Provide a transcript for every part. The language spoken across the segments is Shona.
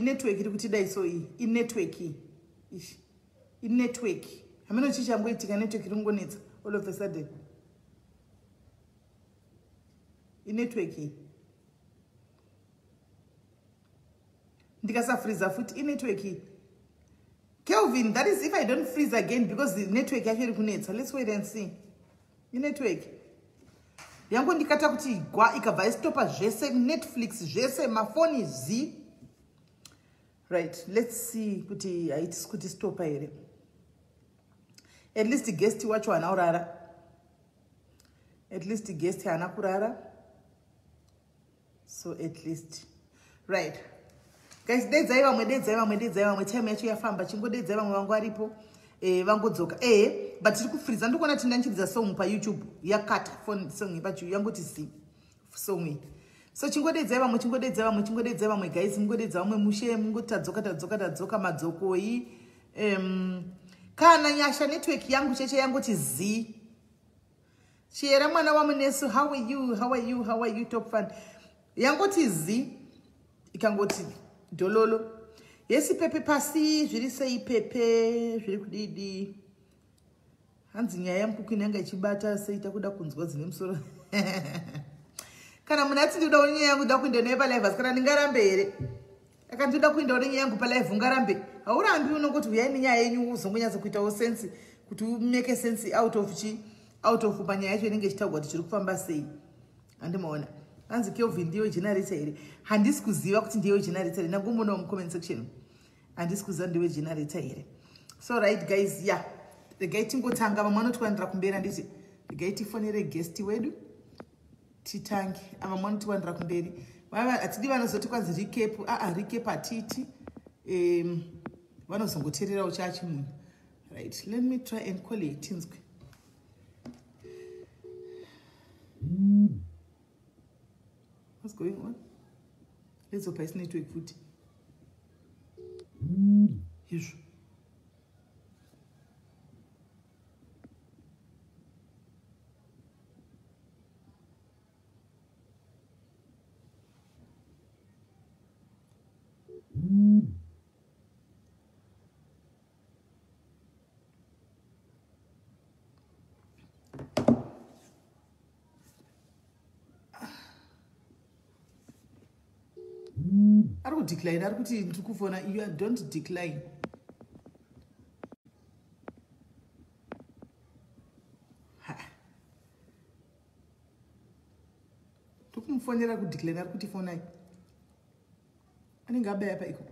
Network iri kutidai so iyi inetwork iyi ishi inetwork hameno chii changoitika network iri kungonetsa all of a sudden inetwork iyi ndikasafreeza futi inetwork iyi. Kelvin, that is if I don't freeze again because the network yacho iri kunetsa. Let's wait and see. Inetwork yangu ndikata kuti gwa ikabva istopa zvese, Netflix zvese, mafoni z. Right, let's see kuti haitisi kuti stopa here. At least guest wacho haana kurara. At least guest haana kurara. So at least. Right. Guys, dedzai vamwe, dedzai vamwe, dedzai vamwe. Time yacho yafamba. Chingodedzai vamwe vangu varipo. Vangodzoka. But tiri kufreeza. Ndikuona kuti ndanchiridza song pa YouTube yakata phone song ipacho yangoti zi song iyi. So chingodedzai vamwe, chingodedzai vamwe, chingodedzai vamwe guys, mungodedza vamwe mushe, mungoti tadzoka, tadzoka, tadzoka madzokoi. Kana Nyasha network yangu cheche yangoti zi. Chiera mwana wa Munesu, how are you? How are you? How are you, top fan? Yangoti zi ikangoti dololo. Yesi pepe pasi zviri sei pepe zviri kudidi. Hanzi nyaya yamukuku inenge ichibata sei takuda kunzwa dzine musoro. Kana munhu ati ndinoda nyaya yangu ndoda kuenda nayo palive, asi kana ndingarambe here? Akandinoda kuenda nenyaya yangu palive, ungarambe? Haurambi, unongoti uyai nenyaya yenyu uzongonyatsa kuitawo sense kuti umake sense out of chi out of panyaya yacho inenge ichitaurwa kuti zviri kufamba sei. Handimaona. Hanzi Kelvin ndiyo generator here? Handisi kuziva kuti ndiyo generator here. Ndangombonawo mucomment section. Handisi kuziva ndiyo generator here. So right guys, yeah. Regai tingotanga, vamwe vanotiwanira kumberi handiti. Regai tifonere guest wedu. Titange. Vamwe vanotiwanira kumberi. Hatidi vanozoti kwanzi recap. Recap hatiti. Vanozongoteererawo chachi munhu. Right, let me try and call it tinzwe. What's going on? Let's hope it's network futi. Izvo. Ari kudecline, ari kuti ndiri kufona. You don't decline. Ndikumufonera kudecline, ari kuti fonai. Anenge abaya pa iko.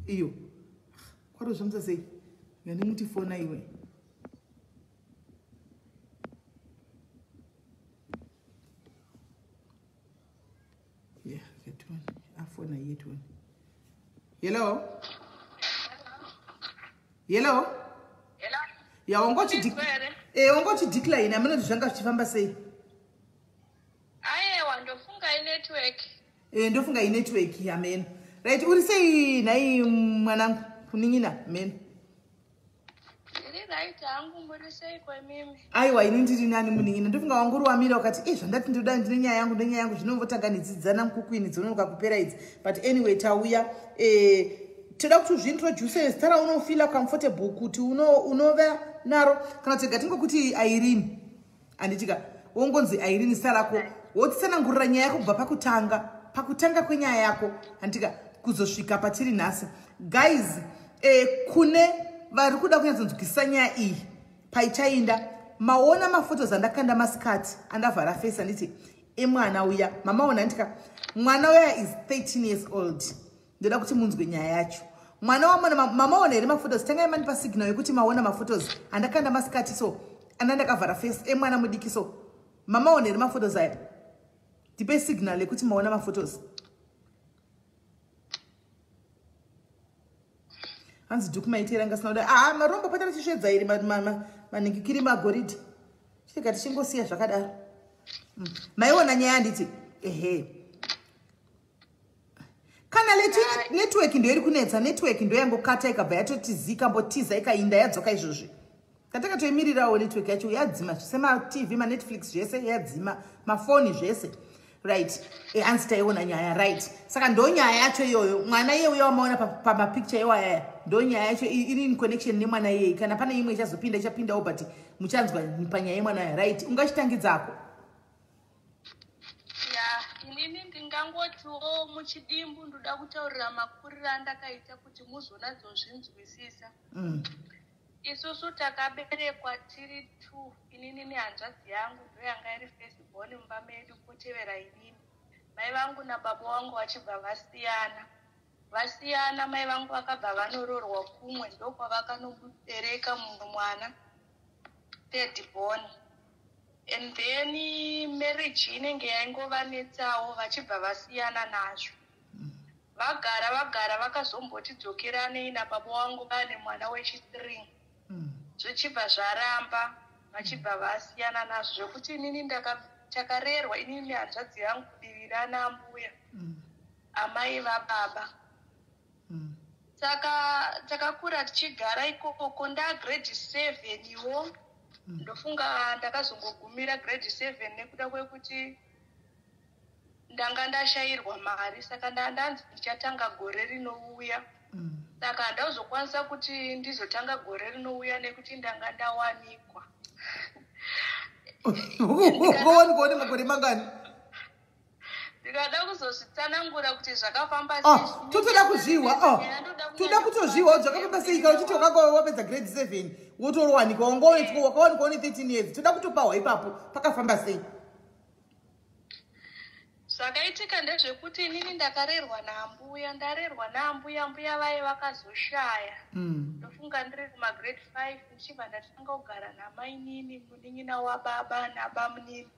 Iyo. Kwarozvamutsa sei? Ngandimuti fona iwe. Yeah, get one. Afona yet one. Hello? Hello? Hello? Yeah, wangoti decline. Ameno zvanga zvichifamba sei? Ayewa, ndofunga inetwork. Ndofunga inetwork, amen. Right, uri sei nhai mwanangu? Kunin'ina, amen. Ndiri right hangu, muri sei kwemimi? Aiwa, ini ndiri nani munin'ina. Ndofunga wanguri wamira ukati, zvandati ndoda ndine nyaya yangu, ndine nyaya yangu, zvinomvotanga nedzidzana mukukwini dzinonoka kupera idzi. But anyway, tauya. Toda kuti uzviintroduce zita raunofeela comfortable kuti unova naro. Kana tega tingokuti Irene. Handitika, wongonzi Irene zita rako. Wotitsanangurira nyaya yako kubva pakutanga. Pakutanga kwenyaya yako, handitika, kuzosvika patiri nhasi. Guys, kune vari kuda kunyatsonzwisisa nyaya iyi paichainda, maona mafotos andakanda masikati andavhara face, handiti Emwana uya mamaona ndika mwana uya is 13 years old. Ndoda kuti munzwe nyaya yacho. Mwana wamona mamaona here maphotos? Tangai manipa signal yekuti maona maphotos andakanda masikati, so anda ndakavhara face emwana mudiki. So mamaona here maphotos aya? Ndipe signal yekuti maona maphotos. Hanzi dhuku maitera ngasina kuda. Aa, marombo pata richisvedza iri manhingikiri magoridhe, chitega tichingosiya zvakadaro. Maiona nyaya handiti? Ehe, kana leti network ndo iri kunetsa. Network ndo yangokata, ikabva yatotizika, mbotiza, ikainda, yadzoka izvozvi. Katakatoimirirawo network yacho yadzima zvese, maTV, maNetflix, zvese yadzima, mafoni, zvese. Right, anzi taiona nyaya. Right, saka ndo nyaya yacho iyoyo. Mwana iye uya wamaona pamapicture iwayaya, ndo nyaya yacho iri in connection nemwana iyei. Kana pane imwe ichazopinda, ichapindawo, but muchanzwa panyaya yemwana aya. Right, ungachitangidzako. Ya, inini ndingangotiwo muchidimbu ndoda kutaurira makuriro andakaita kuti muzonadzozvinzwisisa. Isusu takaberekwa tiri two, inini nehanzvadzi yangu, ndo yanga iri first born mumba medu, kutevera inini. Mai vangu nababa vangu vachibva vasiyana. Vasiyana, mai vangu vakabva vanoroorwa kumwe, ndokwavakanobereka mumwe mwana, third born. And then marriage inenge yaingovanetsawo, vachibva vasiyana nazvo. Vagara vagara, vakazombotidzokeranei nababa vangu vane mwana wechi3. Zvichibva zvaramba, vachibva vasiyana nazvo, zvekuti inini takarerwa inini nehanzvadzi yangu kudivi rana mbuya, amai vababa. Saka takakura tichigara ikoko. Ndagrade 7 iwo, ndofunga ndakazongogumira grade 7 nekuda kwekuti ndanga ndashayirwa mari. Saka ndanzi ndichatanga gore rinouya. Saka handauzokwanisa kuti ndizotanga gore rinouya nekuti ndanga ndawanikwa. Wawanikwa une makore mangani? Ndikada kuzozvitsanangura kuti zvakafamba Ah, totoda kuzviwa. Ah, toda kutozviwa zvakafamba sei. Kana uchiti wakanga wapedza grade 7, wotorowanikwa, wakawanikwa une 13 years, toda kutopawa ipapo pakafamba sei. Zvakaitika ndezvekuti inini ndakarerwa naambuya. Ndarerwa naambuya, mbuya vaye vakazoshaya, ndofunga ndiri kumagrade 5. Ndichibva ndatanga kugara namainini, munin'ina wababa nabamunini.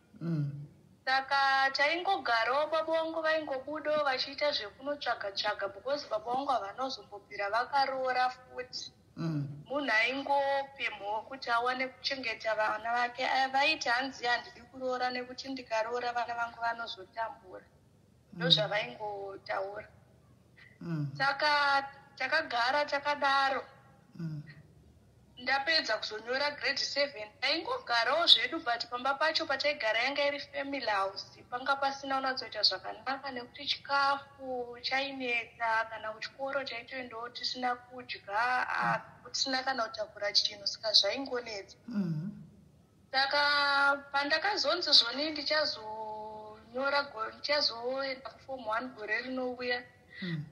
Saka taingogarawo, baba vangu vaingobudawo vachiita zvekunotsvaga tsvaga, because baba vangu havana kuzombobvira vakaroora futi. Munhu aingopemhawo kuti awane kuchengeta vana vake. Vaiti hanzi handidi kuroora nekuti ndikaroora vana vangu vanozotambura, ndozvavaingotaura. Saka takagara takadaro. Ndapedza kuzonyora grade 7, taingogarawo zvedu, but pamba pacho pataigara yanga iri family house, panga pasina kunatsoita zvakanaka nekuti chikafu chainetsa. Kana kuchikoro taitoendawo tisina kudya, tisina kana kutakura chinhu, saka zvaingonetsa. Saka pandakazonzi zvoni ndichazonyora, ndichazoenda kuform 1 gore rinouya,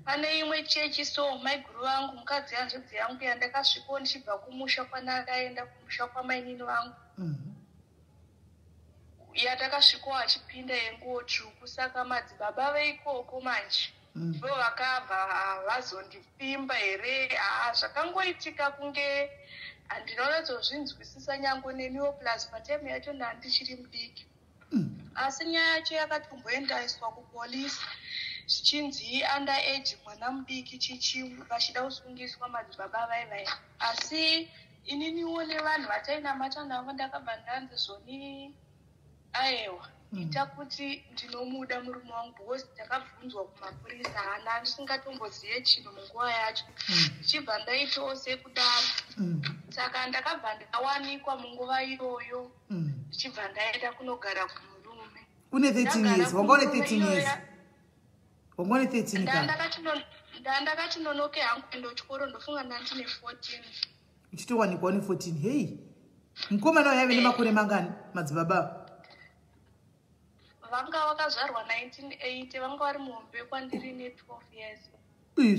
pane imwe chechi, so maiguru vangu, mukadzi hanzvadzi yangu, yandakasvikawo ndichibva kumusha kwanakaenda, kumusha kwamainini vangu, yatakasvikawo achipinda yenguo tsvuku. Saka madzibaba veikoko manje ndo vakabva vazondipfimba here. Haa, zvakangoitika kunge handinonyatsozvinzwisisa nyange neniwo, plus patime yacho ndandichiri mudiki. Asi nyaya yacho yakatomboendaiswa kupolisi, zvichinzi under age, mwana mudiki, chichi, vachida kusungiswa madzibaba vai vai. Asi ininiwo nevanhu vatainamata navo ndakabva ndanzi zvoni aiwa, ita kuti ndinomuda murume wangu, because takabvunzwa kumapurisa, hana ndisingatomboziye chinhu munguva yacho. Ndichibva ndaitawo sekudaro. Saka ndakabva ndawanikwa munguva iyoyo, ndichibva ndaenda kunogara kumurume. Une 13 years, wanga une 13 years, wanga une 13 kana? Ndandakati nonoke hangu kuenda kuchikoro, ndofunga ndandine 14. Uchitowanikwa une 14? Hei, mukomana uyo aive nemakore mangani, madzibaba? Vanga vakazvarwa 1980, vanga vari muhombe kwandiri ne12 years.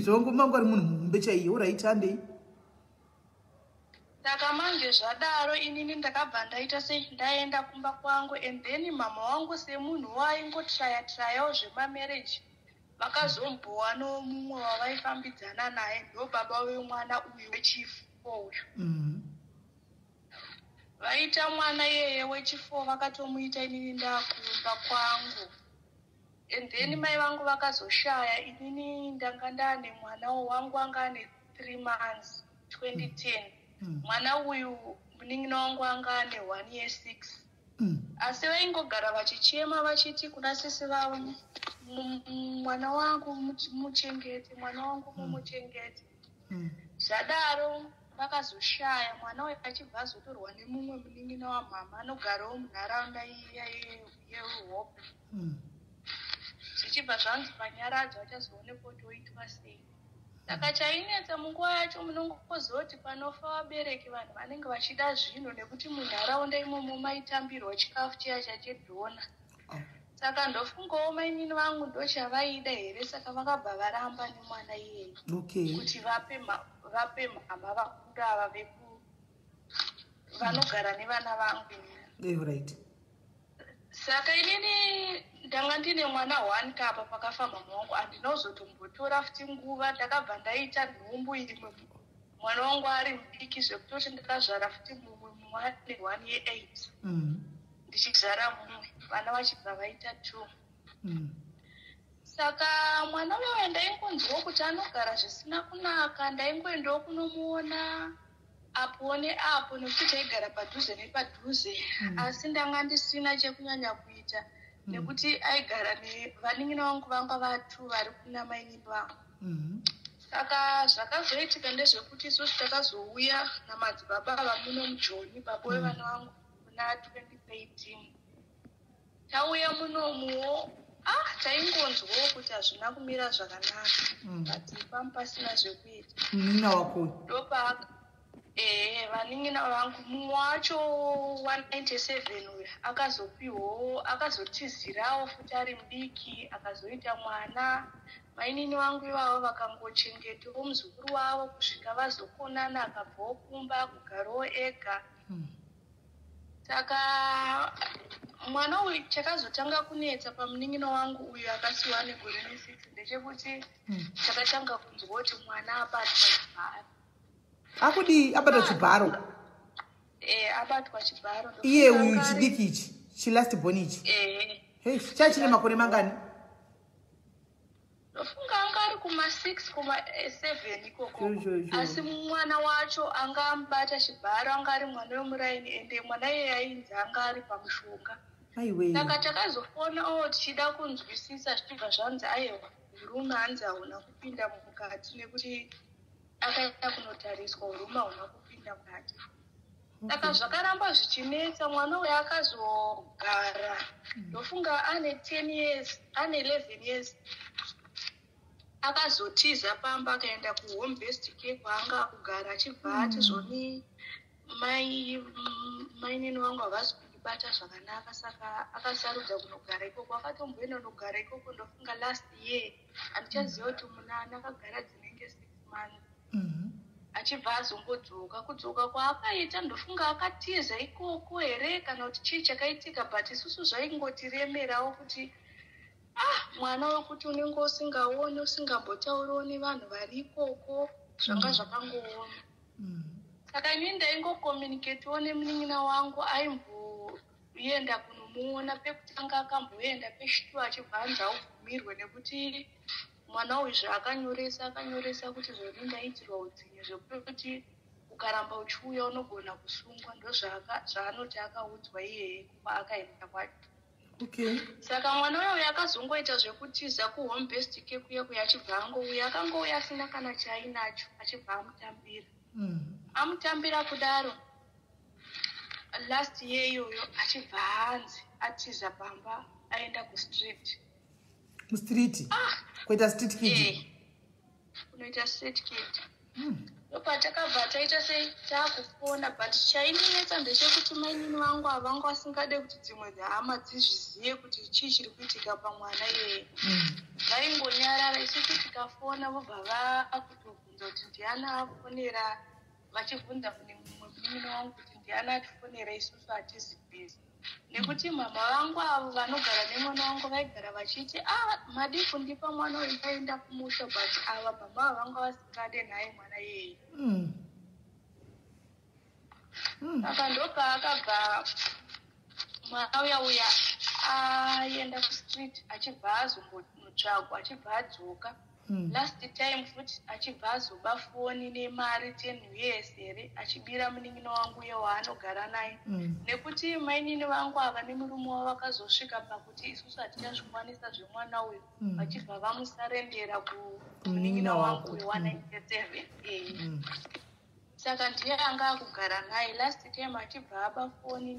Zvavanga vari munhu muhombe chaiye. Alright, handei. Saka manje zvadaro, inini ndakabva ndaita sei, ndaenda kumba kwangu. And then mama wangu, semunhu waingotraya trayawo zvemamarriage, vakazombowanawo mumwe wavaifambidzana naye, ndo baba wemwana uyu wechifour uyu. Vaita mwana iyeye wechifour, vakatomuita inini ndakumba kwangu. And then mai vangu vakazoshaya, inini ndanga ndane mwana wangu anga ane 3 months, 2010. Mwana uyu munin'ina wangu anga ane 1 year 6. Asi vaingogara vachichema vachiti kuna sisi vavo, "Mwana wangu muchengete, mwana wangu mumuchengete." Zvadaro vakazoshaya, mwana uyu achibva azotorwa nemumwe munin'ina wamhama anogarawo munharaunda iya yeHope. Zvichibva zvanzi panyaradzo achazoonekwa kuti oitwa sei. Saka chainetsa munguva yacho, munongozoti panofa vabereki, vanhu vanenge vachida zvinhu, nekuti munharaunda imomo maitambirwa chikafu chiya chachedhona. Oh. Saka ndofungawo mainini vangu ndochavaida here, saka vakabva varamba nemwana iyeye kuti vape mhama vakuru ava veku vanogara nevana vangu inini. Right. Saka inini ndanga ndine mwana one kapa pakafa mama wangu, handinozotombotora futi nguva, ndakabva ndaita nhumbu imwe, mwana wangu ari mudiki zvekutoti ndakazvara futi mumwe mwana 1 year 8. Ndichizvara mumwe, vana vachibva vaita two. Saka mwana uyoyo ndaingonzwawo kuti anogara zvisina kunaka. Ndaingoendawo kunomuona apo neapo nekuti taigara padhuze nepadhuze. Asi ndanga ndisina chekunyanya kuita nekuti aigara nevanin'ina vangu, vanga vatu vari kuna mainini vangu. Saka zvakazoitika ndezvekuti isusu takazouya namadzibaba ava muno muJoni, baba wevana vangu, muna 2013. Tauya munomuwo, ah, taingonzwawo kuti hazvina kumira zvakanaka, but pamba pasina zvekuita. Munin'ina wako? Ndopa, ehe, vanin'ina vangu. Mumwe wacho wa97 uyu akazopiwawo, akazotizirawo futi ari mudiki, akazoita mwana. Mainini vangu ivavo vakangochengetawo muzukuru wavo kusvika vazokonana, akabvawo kumba kugarawo ega. Saka mwana uyu, chakazotanga kunetsa pamunin'ina wangu uyu akasiwa negore ne6 ndechekuti takatanga kunzwa kuti mwana abatwa chibharo. Akudii? Abatwa chibharo? E, abatwa chibharo. Iye uyu chidiki ichi, chilast born ichi? Ehe. Hei, chachine makore mangani? Ndofunga anga ari kuma6, kuma7 ikoko. Sure, sure, sure. Asi mwana wacho anga amubata chibharo, anga ari mwana wemuraini, ende mwana iyeye ainzi anga ari pamushonga. Aiwe. Saka takazofona o tichida kunzwisisa, zvichibva zvanzi aiwa, urume hanzi hauna kupinda mukati nekuti akaenda kunotariswa, urume hauna kupinda mukati. Saka zvakaramba zvichinetsa. Mwana uyu akazogara, ndofunga ane 10 years, ane 11 years, akazotiza pamba akaenda kuhome based care kwaanga akugara, achibva ati zvoni mai mainini vangu havasi kundibata zvakanaka. Saka akasarudza kunogara ikoko. Akatomboenda kunogara ikoko, ndofunga last year, handichaziva kuti munana, akagara dzinenge 6 months, achibva azongodzoka. Kudzoka kwaakaita, ndofunga akatiza ikoko here kana kuti chii chakaitika, but isusu zvaingotiremerawo kuti, ah, mwana wekuti unenge usingaoni, usingambotauriwo nevanhu vari ikoko, zvanga zvakangooma. Saka inini ndaingocommunicatewo nemunin'ina wangu, aimboenda kunomuona. Pekutanga akamboenda pechitu, achibva anzi aubvumirwe nekuti mwana uyu zvaakanyoresa, akanyoresa kuti zvoni ndaitirwa utsinye zvekuti ukaramba uchiuya unogona kusungwa. Ndozvaanoti akaudzwa iyeye kwaakaenda kwacho. Saka mwana uyo akazongoita zvekutiza kuhome based care kuya kuya, achibva angouya, akangouya asina kana chaainacho, achibva amutambira. Amutambira kudaro last year iyoyo, achibva anzi atiza pamba, aenda kustreet. Mustreet, kuita street kid? Eh, kunoita street kid. Ndopatakabva taita sei, taakufona, but chaindinetsa ndechekuti mainini vangu havanga vasingade kuti dzimwe dzehama dzizvizive kuti chii chiri kuitika pamwana iyeye. Vaingonyarara. Isusu tikafona, vobva vakutobvunza kuti ndiani afonera, vachibvunza kune mumwe. munin'ina wangu kuti ndiani atifonera, isusu hatizi busy, nekuti mama vangu avo vanogara nemwana wangu vaigara vachiti, "A, madii kundipa mwana uyu ndaenda kumusha?" But ava mama ava vanga vasingade naye mwana iyeye. Saka ndopaakabva mwana uya uya aenda kustreet, achibva azombonotsvagwa, achibva adzoka. Last time futi achibva azoba foni nemari 10 US here, achibira munin'ina wangu uye waanogara naye, nekuti mainini vangu ava nemurume wavo vakazosvika pakuti isusu hatichazvikwanisa zvemwana uyu, vachibva vamusarendera Kumunin'ina kumunin'ina wangu wako. uyu wa97. Saka ndiye anga akugara naye. Last time achibva aba foni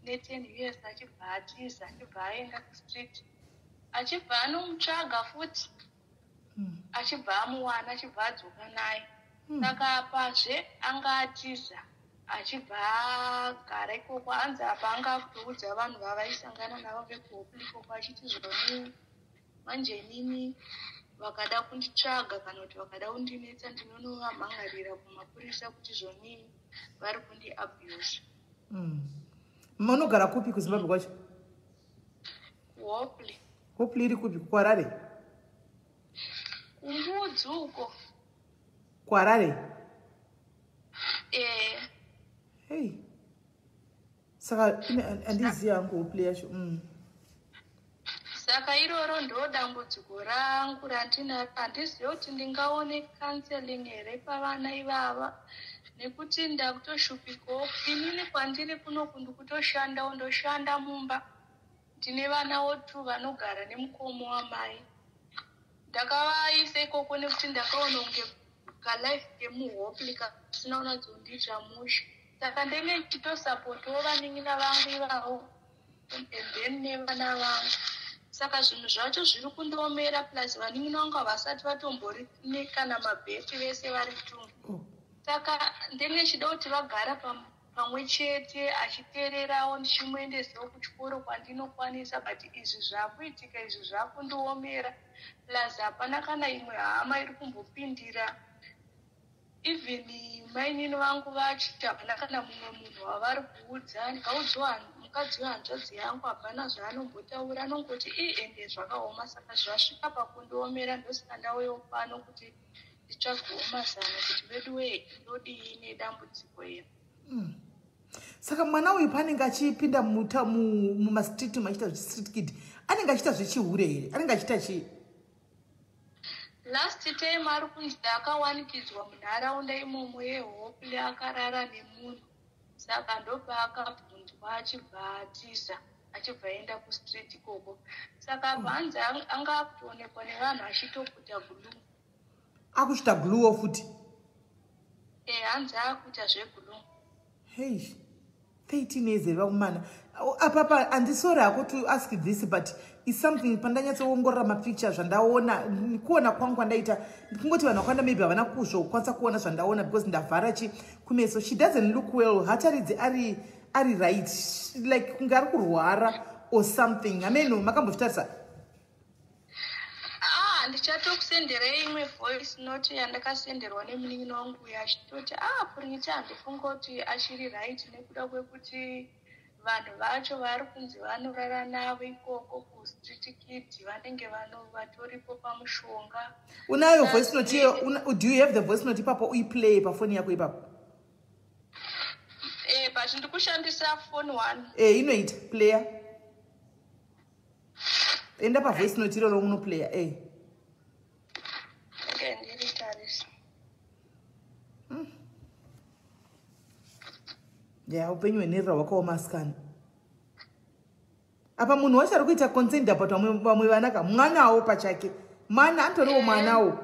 ne10 US, achibva atiza, achibva aenda kustreet, achibva anomutsvaga futi, achibva amuwana, achibva adzoka naye. Saka apazve anga atiza, achibva agara ikoko. Anzi apa anga akutoudza vanhu vavaisangana navo vekuHopley ikoko achiti, "Zvoni manje inini vakada kunditsvaga kana kuti vakada kundinetsa, ndinonovamhangarira kumapurisa kuti zvoni vari kundiabuse." Munogara kupi kuZimbabwe kwacho? KuHopley. Hopley iri kupi, kuHarare? KuMbudzi uko. KuHarare? Eh. Hei, saka handizivi hangu Hopley yacho. Saka iroro ndo dambudziko rangu randinaro. Handizivi kuti ndingaone counseling here pavana ivava, nekuti ndakutoshupikawo inini. Kwandiri kunoku ndikutoshandawo, ndoshanda mumba, ndine vanawo two vanogara nemukomo wamai. Ndakavaisa ikoko nekuti ndakaona kunge kalife kemuHopley kasina kunyatsondiitira mushe. Saka ndenge ndichitosapotawo vanin'ina vangu ivavo and then nevana vangu. Saka zvinhu zvacho zviri kundiomera, plus vanin'ina vangu havasati vatombori nekana mabheti, vese vari two. Saka ndenge chida kuti vagara pamwe chete, achiteererawo, ndichimuendesawo kuchikoro kwandinokwanisa. But izvi zvaakuitika izvi zvaakundiomera, plus hapana kana imwe hama iri kumbopindira. Even mainini vangu vachiti hapana kana mumwe munhu wavari kuudza. Ndikaudziwa mukadzi wehanzvadzi yangu, hapana zvaanombotaura, anongoti, "Ii, ende zvakaoma." Saka zvasvika pakundiomera. Ndosaka ndauyawo pano kuti nditsvagewo mazano kuti vedu wee, ndodii nedambudziko iri? Saka mwana uyu paanenge achipinda mumastreet umu achiita zvestreet kid, anenge achiita zvechihure here? Anenge achiita chii? Last time ari kunzi akawanikidzwa munharaunda imomo yeHopley akarara nemunhu. Saka ndopaakabvunzwa, achibva atiza, achibva aenda kustreet ikoko. Saka panzi anga akutoonekwa nevanhu achitoputa glue. Akuchita gluewo futi? E, hanzi akuita zveglue. Hei, 13 years here vakomana? Apapa handisori hako to ask this, but is something pandanyatsoongorora mapicture, zvandaona, kuona kwangu kwandaita, kungoti vanhu vakawanda maybe havana kuzokwanisa kuona zvandaona because ndavhara chi kumeso. She doesn't look well, hataridzi ari right, like kunge ari kurwara or something. Ameno, makambozvitarisa? Ah, ndichatokusenderai imwe voice note yandakasenderwa nemunin'ina wangu uyo achitoti, "Ah, Puriti, handifunga kuti achiri right, nekuda kwekuti vanhu vacho vari kunzi vanorara navo ikoko kustreet kid vanenge vano vatoripo pamushonga." Unayo voice note iyo? Do you have the voice note ipapo? Uiplay pafoni yako ipapo. Eh, but ndikushandisa phone one. E, inoita player. Enda pavoice note iroro, unoplaya e. Okay, ndiritarisa. Ya, upenyu hwenherera hwakaoma asikana. Apa munhu wacho ari kuita consent about vamwe vana ka, mwanawo pachake, mwana anotoriwo mwanawo.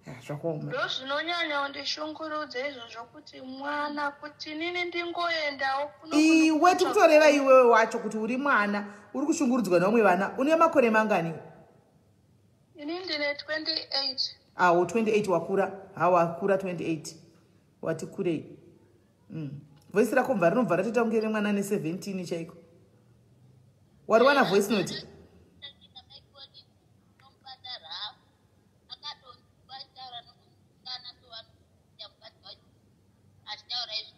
Ya, zvakaoma. Ndo zvinonyanya kundishungurudza izvozvo, kuti mwana, kuti nini ndingoendawo kuno. Iwe, tikutoreva iwewe wacho kuti uri mwana uri kushungurudzwa nevamwe vana. Une makore mangani? Ini ndine 28. Awo, 28, wakura hawakura. 28, wati kurei. Voice rako bva rinobva ratoita kunge remwana ne17 chaiko. Wariwana voice note? Nomubata rafu akadonzwa achitaura nomusikana, so vanoita mukadzi wacho achitaura izvo.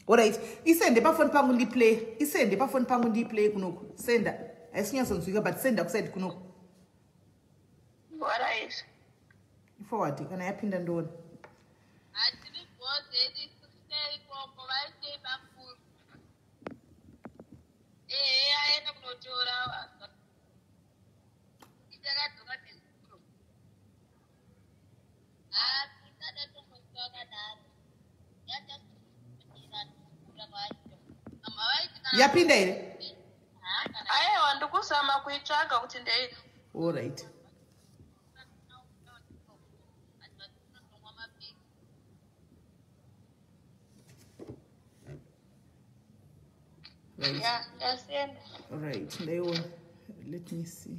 Alright, isende pafoni pangu ndiplay, isende pafoni pangu ndiplay kunoku. Senda, haisi kunyatsonzwika, but senda kuside kunoku. Alright. Forward, kana yapinda ndoona. Hatiri bhodheni ikoko, vaitei pakuru? Ehe, aenda kunotora, itakadzoka nezuro. Hatisada tombosiwa akadaro. Yapinda here? Aiwa, ndikuzama kuitsvaga kuti ndei. Alright. Right. Ya, ndasenda. Right, ndaiona. Let me see.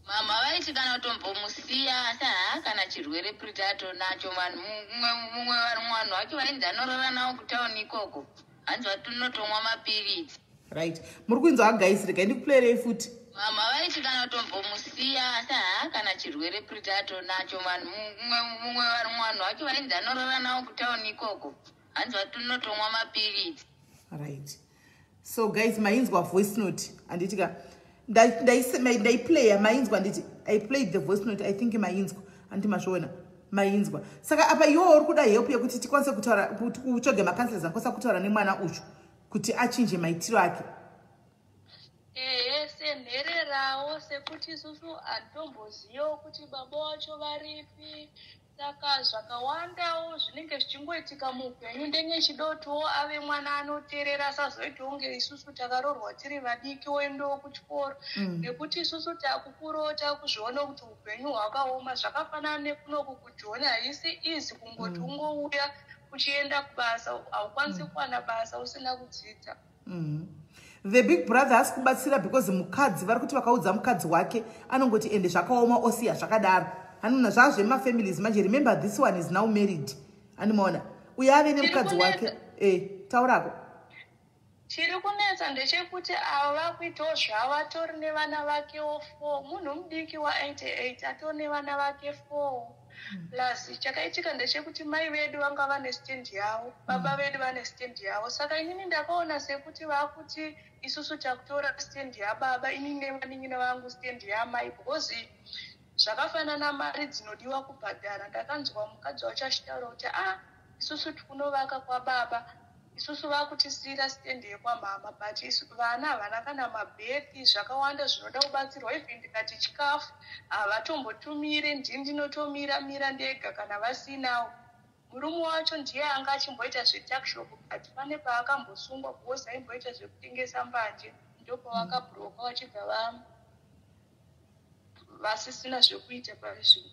Mama vaiti kana kutombomusiya, asi haa, kana chirwere Prita atonacho. Vanhu mumwe mumwe vanhu vacho vainzi anorara navo kutauni ikoko, hanzi vatinotomwa mapiritsi. Right, muri kuinzwa, guys? Regai ndikuplayerei futi. Mama vaiti kana kutombomusiya, asi haa, kana chirwere Prita atonacho. Vanhu mumwe mumwe vanhu vacho vainzi anorara navo kutauni ikoko, hanzi vatinotomwa mapiritsi. Right, so guys, mainzwa voice note, handiti ka? Ndaiplaya, mainzwa, handiti? I played the voice note, I think mainzwa, handiti? Mazviona, mainzwa. Saka apa iwowo uri kuda help yekuti tikwanise kutaura, kuti utsvage macounselors anokwanisa kutaura nemwana uchu kuti achinje maitiro ake. Ehe, senhererawo, sekuti isusu handitombozivawo kuti baba wacho varipi, saka zvakawandawo zvinenge zvichingoitika muupenyu. Ndenge chidotiwo ave mwana anoteerera, asazoitawo kunge isusu takaroorwa tiri vadiki, oendawo kuchikoro, nekuti isusu takukurawo, takuzviona kuti upenyu hwakaoma. Zvakafanana nekunoku kujoni, haisi easy kungoti ungouya uchienda kubasa. Haukwanisi kuwana basa usina kudzidza. The big brother asi kubatsira, because mukadzi, vari kuti vakaudza mukadzi wake, anongoti ende zvakaoma, osiya zvakadaro. Hanona zvazvemafamilies manje. Remember, this one is now married, animaona uyo ave nemukadzi wake. E, taurako. Chiri kunetsa ndechekuti ava vakuitawo zvavo, atori nevana vakewo 4. Munhu mudiki wa88, atori nevana vake 4. Plus chakaitika ndechekuti mai vedu vanga vane stand yavo, baba vedu vane stand yavo, saka inini ndakaona sekuti vakuti isusu takutora stand yababa, inini nevanin'ina vangu stand yamai, because zvakafanana mari dzinodiwa kubhadhara. Ndakanzwa mukadzi wacho achitaura kuti, "A ah, isusu tikunovaka kwababa, isusu vakutisiyira stand yekwamama," but vana havana kana mabhethi. Zvakawanda zvinoda kubatsirwa. Even ndikati chikafu havatombotumire, ndini ndinotomira mira ndega kana vasinawo. Murume wacho ndiye anga achimboita zvetuckshop, but pane paakambosungwa because aimboita zvekutengesa mbanje, ndopavakabhuroka, vachibva vasisina zvekuita pari zvino.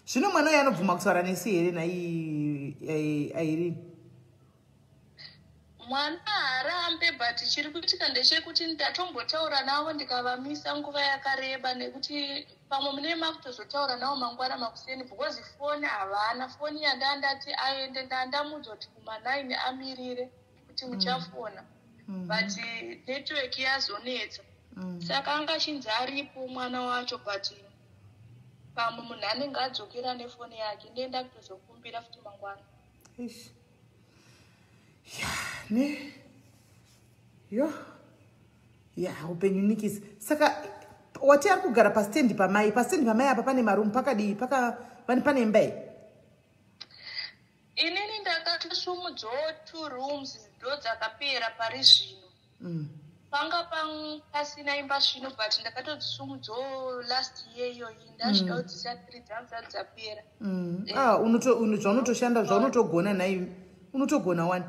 Zvino mwana uyo anobvuma kutaura nesi here nai Airini? Mwana haarambe, but chiri kuitika ndechekuti ndatombotaura navo ndikavamisa nguva yakareba, nekuti pamwe mune makutozotaura navo mangwana makuseni, because foni havana. Foni yandaa ndati aende, ndandamudza kuti kuma9 amirire kuti muchafona, but network yazonetsa. Saka anga achinzi aripo mwana wacho, but pamwe munhu anenge adzokera nefoni yake, ndoenda kutozokumbira futi mangwana. Eish. Ya, ne yo, ya, upenyu nikisi. Saka wati ari kugara pastendi pamai, pastendi pamai apa pane marumu pakadii? Paka pane imba iyi? Inini ndakatosumudzawo two rooms, ndo dzakapera pari zvino. Panga pasina imba zvino, but ndakatodzisumudzawo last year iyoyi, ndasvika kudzisa 3 dzangu dzati dzapera. Ah, zvaunotoshanda, zvaunotogona nai, unotogona wani.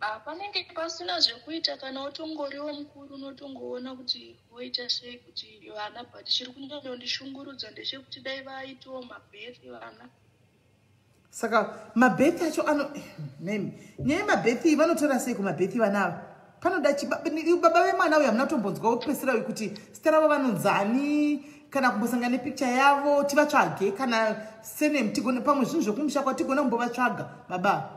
Ah, panenge pasina zvekuita, kana utongoriwo mukuru unotongoona kuti woita sei kuti vana, but chiri kunyanyondishungurudza ndechekuti dai vaitawo mabhethi vana. Saka mabhethi acho ano nemi, nyaya yemabhethi iyi, vanotora sei kumabhethi vana ava? Panoda baba vemwana uyu, hamuna kutombonzwa kupesera uyu kuti zita ravo vanonzani, kana kumbosangana nepicture yavo tivatsvage, kana surname tigone, pamwe zvinhu zvekumusha kwatigona kumbovatsvaga baba?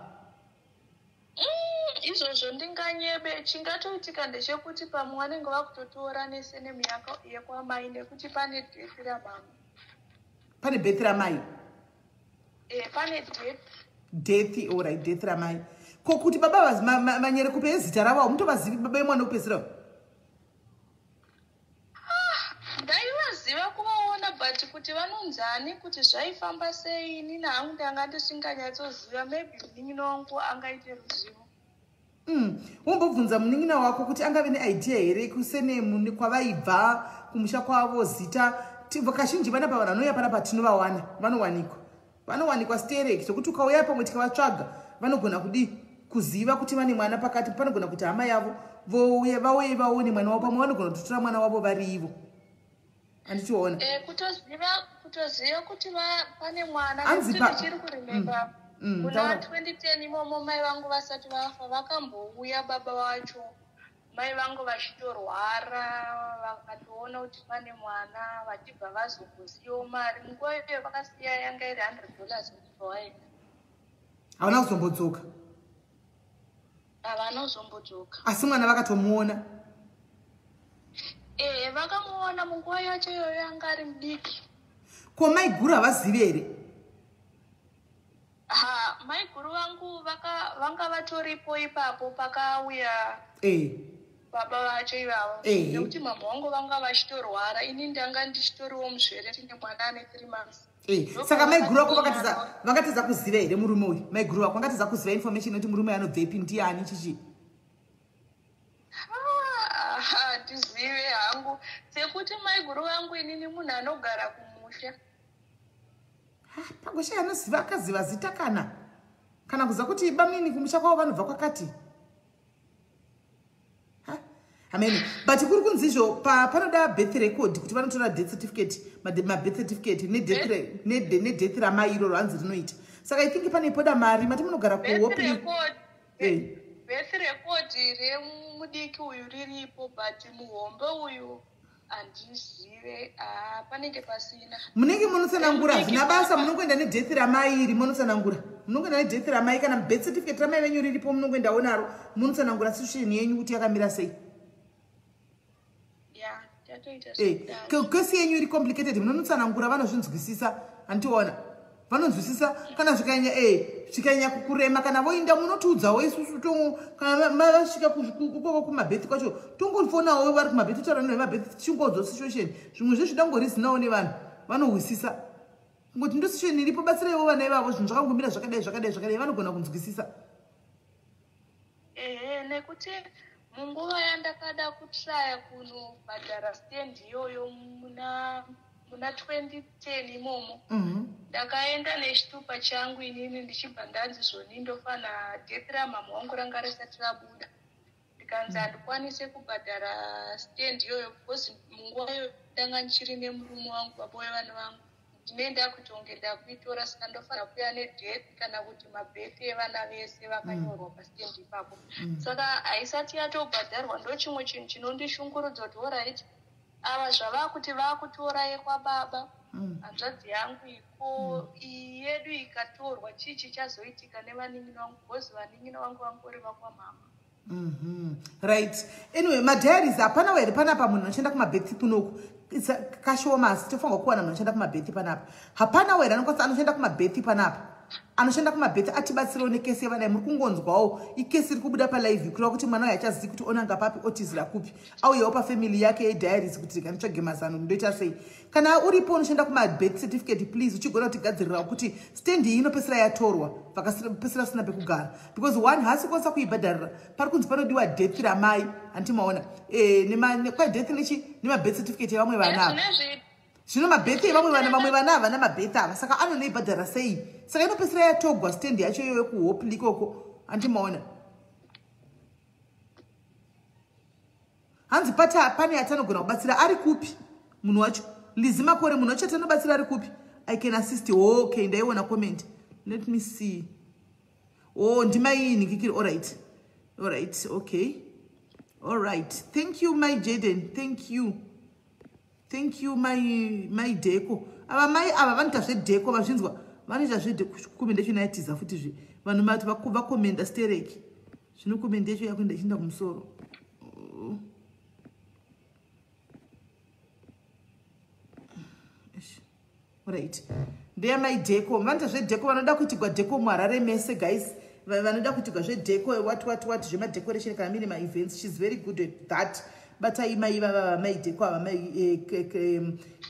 Izvozvo ndinganyebe. Chingatoitika ndechekuti pamwe vanenge vakutotora nesurname yekwamai, nekuti pane death ramama. Pane birth ramai? E, pane death. Death, alright, death ramai. Ko kuti baba manyere kupe ezita ravo, hamutovazivi baba vemwana wekupedzisira? Ndaivaziva kuvaona, but kuti vanonzani, kuti zvaifamba sei, inini hangu ndanga ndisinganyatsoziva. Maybe munin'ina wangu angaite ruzivo. Wombobvunza munin'ina wako kuti angave neidea here kusurname, kwavaibva, kumusha kwavo, zita. Kazhinji vanapa vanhu vanouya panapa tinovawana, vanowanikwa, vanowanikwa stereki, zvokuti ukauya pamwe tikavatsvaga vanogona kudi kuziva kuti vane mwana pakati. Panogona kuti hama yavo vouye, vauye vaone mwana wavo. Pamwe vanogona kutotora mwana wavo vari ivo, handitiona? Kutoziva kuti pane mwana. Anzi nekuti ndichiri kuremember muna taura. 2010 imomo, mai vangu vasati vafa, vakambouya baba vacho, mai vangu vachitorwara, vakatoona kuti pane mwana, vachibva vazombosiyawo mari. Munguva iyoyo vakasiya yanga iri $100 vachibva vaenda. Havana kuzombodzoka? Havana kuzombodzoka. Asi mwana vakatomuona? Ehe, vakamuona. Munguva yacho iyoyo anga ari mudiki. Ko maiguru havazivi here? Ha, maiguru vangu vanga vatoripo ipapo pakauya baba vacho ivavo, nekuti mama vangu vanga vachitorwara, ini ndanga ndichitoriwo muzvere, tine mwana ane 3 months. Saka maiguru vako vakatadza kuziva here murume uyu? Maiguru vako vangatadza kuziva information yekuti murume anobvepi, ndiani, chichi? Ah, handizive hangu, sekuti maiguru vangu inini munhu anogara kumusha. Pagosha anoziva, akaziva zita kana kuziva kuti bamnini kumusha kwavo vanobva kwakati. Ha, hamene, but kuri kunzizvo panoda birth record, kuti vanotora death certificate, mabirth certificate nedeath ramai iroro, hanzi rinoita. Saka I think pane poda mari. Mati munogara birth kuHope? record. Birth record remudiki uyu riripo, but muhombe uyu handizive. Ah, panenge pasina. Munenge munotsanangura, Remudiki zvina basa. Munongoenda nedeath ramai iri, munotsanangura. Munongoenda nedeath ramai, kana birth certificate ramai venyu riripo, munongoendawo naro, munotsanangura situation yenyu kuti yakamira sei. Ya, tatoita zvekudaro. Kesi yenyu iri complicated. Munonotsanangura, vanozvinzwisisa, handiona? Vanonzwisisa kana zvikanyanya, zvikanyanya kukurema, kana voinda munotiudzawo isusu. Kana vasvika ikoko kumabirth kwacho, tongofonawo vari kumabirth, totaura nevamabirth, tichingodzo situation. Zvimwe zvezvidangorizinawo nevanhu vanohwisisa, kungoti ndo situation iripo, batsiraiwo vana ivavo, zvinhu zvakangomira zvakadai, zvakadai, zvakadai, vanogona kunzwisisa. Ehe, nekuti munguva yandakada kutraya kunobhadhara stand iyoyo muna 2010 imomo, ndakaenda nechitupa changu inini, ndichibva ndanzi zvoni ndofana death ramama wangu ranga risati rabuda. Ndikanzi handikwanise kubhadhara stand iyoyo because munguva iyoyo ndanga ndichiri nemurume wangu, baba wevana vangu. Ndine ndakuti unge ndakuitora, saka ndofanira kuuya nedeath kana kuti mabirth evana vese vakanyorwa pastand ipapo. Saka haisati yatobhadharwa. Ndo chimwe chinhu chinondishungurudza kuti alright, ava zvavakuti vakutora yekwababa, hanzvadzi yangu iko, iyi yedu ikatorwa, chii chichazoitika nevanin'ina vangu? Because vanin'ina vangu vangori vakwamama. Right, anyway, madiaries hapana here panapa munhu anoshanda kumabirth kunoku? Kashoma, asi tofanirwa kuwana munhu anoshanda kumabirth panapa. Hapana here anokwanisa, anoshanda kumabirth panapa, anoshanda kumabirth, atibatsirewo nekesi yevanai? Muri kungonzwawo ikesi iri kubuda palive, kureva kuti mwana uyo achazivi kuti onanga papi, otizira kupi. Auyawo pafamily yake yediaries kuti rega mazano, ndoita sei? Kana uripo unoshanda kumabirth certificate, please, uchigona kutigadzirirawo kuti stand iyi inopesera yatorwa, vakapesera sina pekugara, because one haasi kukwanisa kuibhadharira. Pari kunzi panodiwa death ramai, handimaona? Kwadeath nechi nemabirth certificate evamwe vana ava. Zvino mabirth evamwe vana, vamwe vana havana mabirth ava, saka anonoibhadhara sei? Saka inopesera yatogwa stand yacho iyoyo kuHopley ikoko, handimaona? Hanzi pati pane yatanogona kubatsira, ari kupi munhu wacho? Lizi Makore, munhu wacho atanobatsira ari kupi? I can assist. Okay, ndaiona comment, let me see. Oh, ndimai nikikiri. Alright, okay, alright, thank you, my Jaden, thank you, thank you, my Deco. Ava mai ava vanoita zvedecor, vazvinzwa, vanoita zvedecor. Comment yacho naitiza futizve, vanhu mati vakomenda stereki. Zvino comment yacho yakuenda ichienda kumusoro. Oh. Right, Ndeyamai Deco. Vanoita zvedeco, vanoda kuitigwa deco muHarare mese, guys. Vanoda kuitigwa zvedeco, what what what, zvemadecoration kana mine maevents, she's very good at that. Batai mai vava, mai Deco ava, mai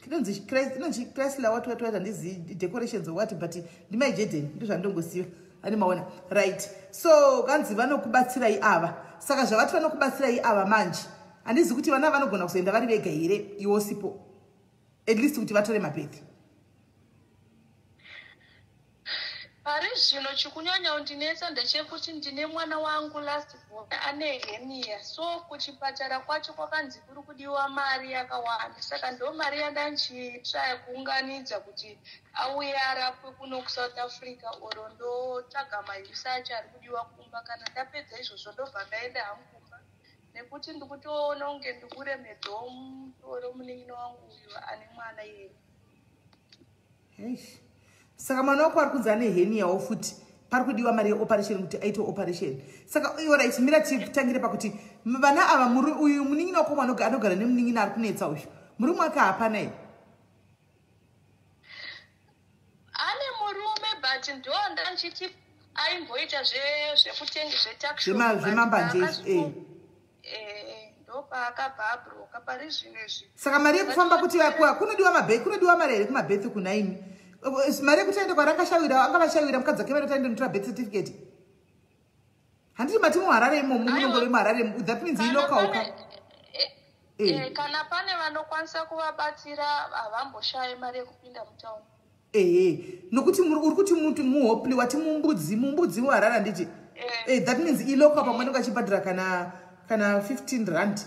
inonzi Chrysler, what what what, handizi decorations or what, but ndimai Jaden, ndozvandongosiva ani maona, right? So kanzi vanokubatsirai ava. Saka zvavati vanokubatsirai ava manje, handizi kuti vana vanogona kuzoenda vari vega here iwo sipo, at least kuti vatore mabirth? Pari zvino chikunyanya kundinetsa ndechekuti ndine mwana wangu last born ane hernia, so kuchipatara kwacho kwakanzi kuri kudiwa mari yakawanda, saka ndo mari yandandichitraya kuunganidza kuti auye arapwe kuno kuSouth Africa, oro ndotsvaga mayusa acho ari kudiwa kumba. Kana ndapedza izvozvo, ndobva ndaenda hangu kumba, nekuti ndikutoona kunge ndikuremedzawo mutoro munin'ina wangu uyu ane mwana iyeye. Eish. Saka mwana wako ari kunzi ane herniawo futi, pari kudiwa mari yeoperation kuti aite operation. Saka alright, mira titangire pakuti vana ava, uyu munin'ina wako anogara nemunin'ina ari kunetsa uyu, murume wake hapana here? Ane murume, but ndo ndanchiti aimboita zvekutenga zvetaxi. Zvemambanje izvi. Ndopaakabva abroka pari zvino izvi. Saka mari yekufamba kuti kunodiwa kunodiwa mari here kumabirth kunaimi? Mari yekuti aende kwarakashawira, angavashawira mukadzi wake, vanoti aende notora birth certificate. Handiti mati muHarare imomo munongove muHarare? That means ilocal ka. Kana pane vanokwanisa kuvabatsira, havamboshayi mari yekupinda mutauni. Ehe, nokuti uri kuti muHopley, wati muMbudzi muHarare, handiti? That means ilocal, pamwe anenge achibhadhara kana 15 rand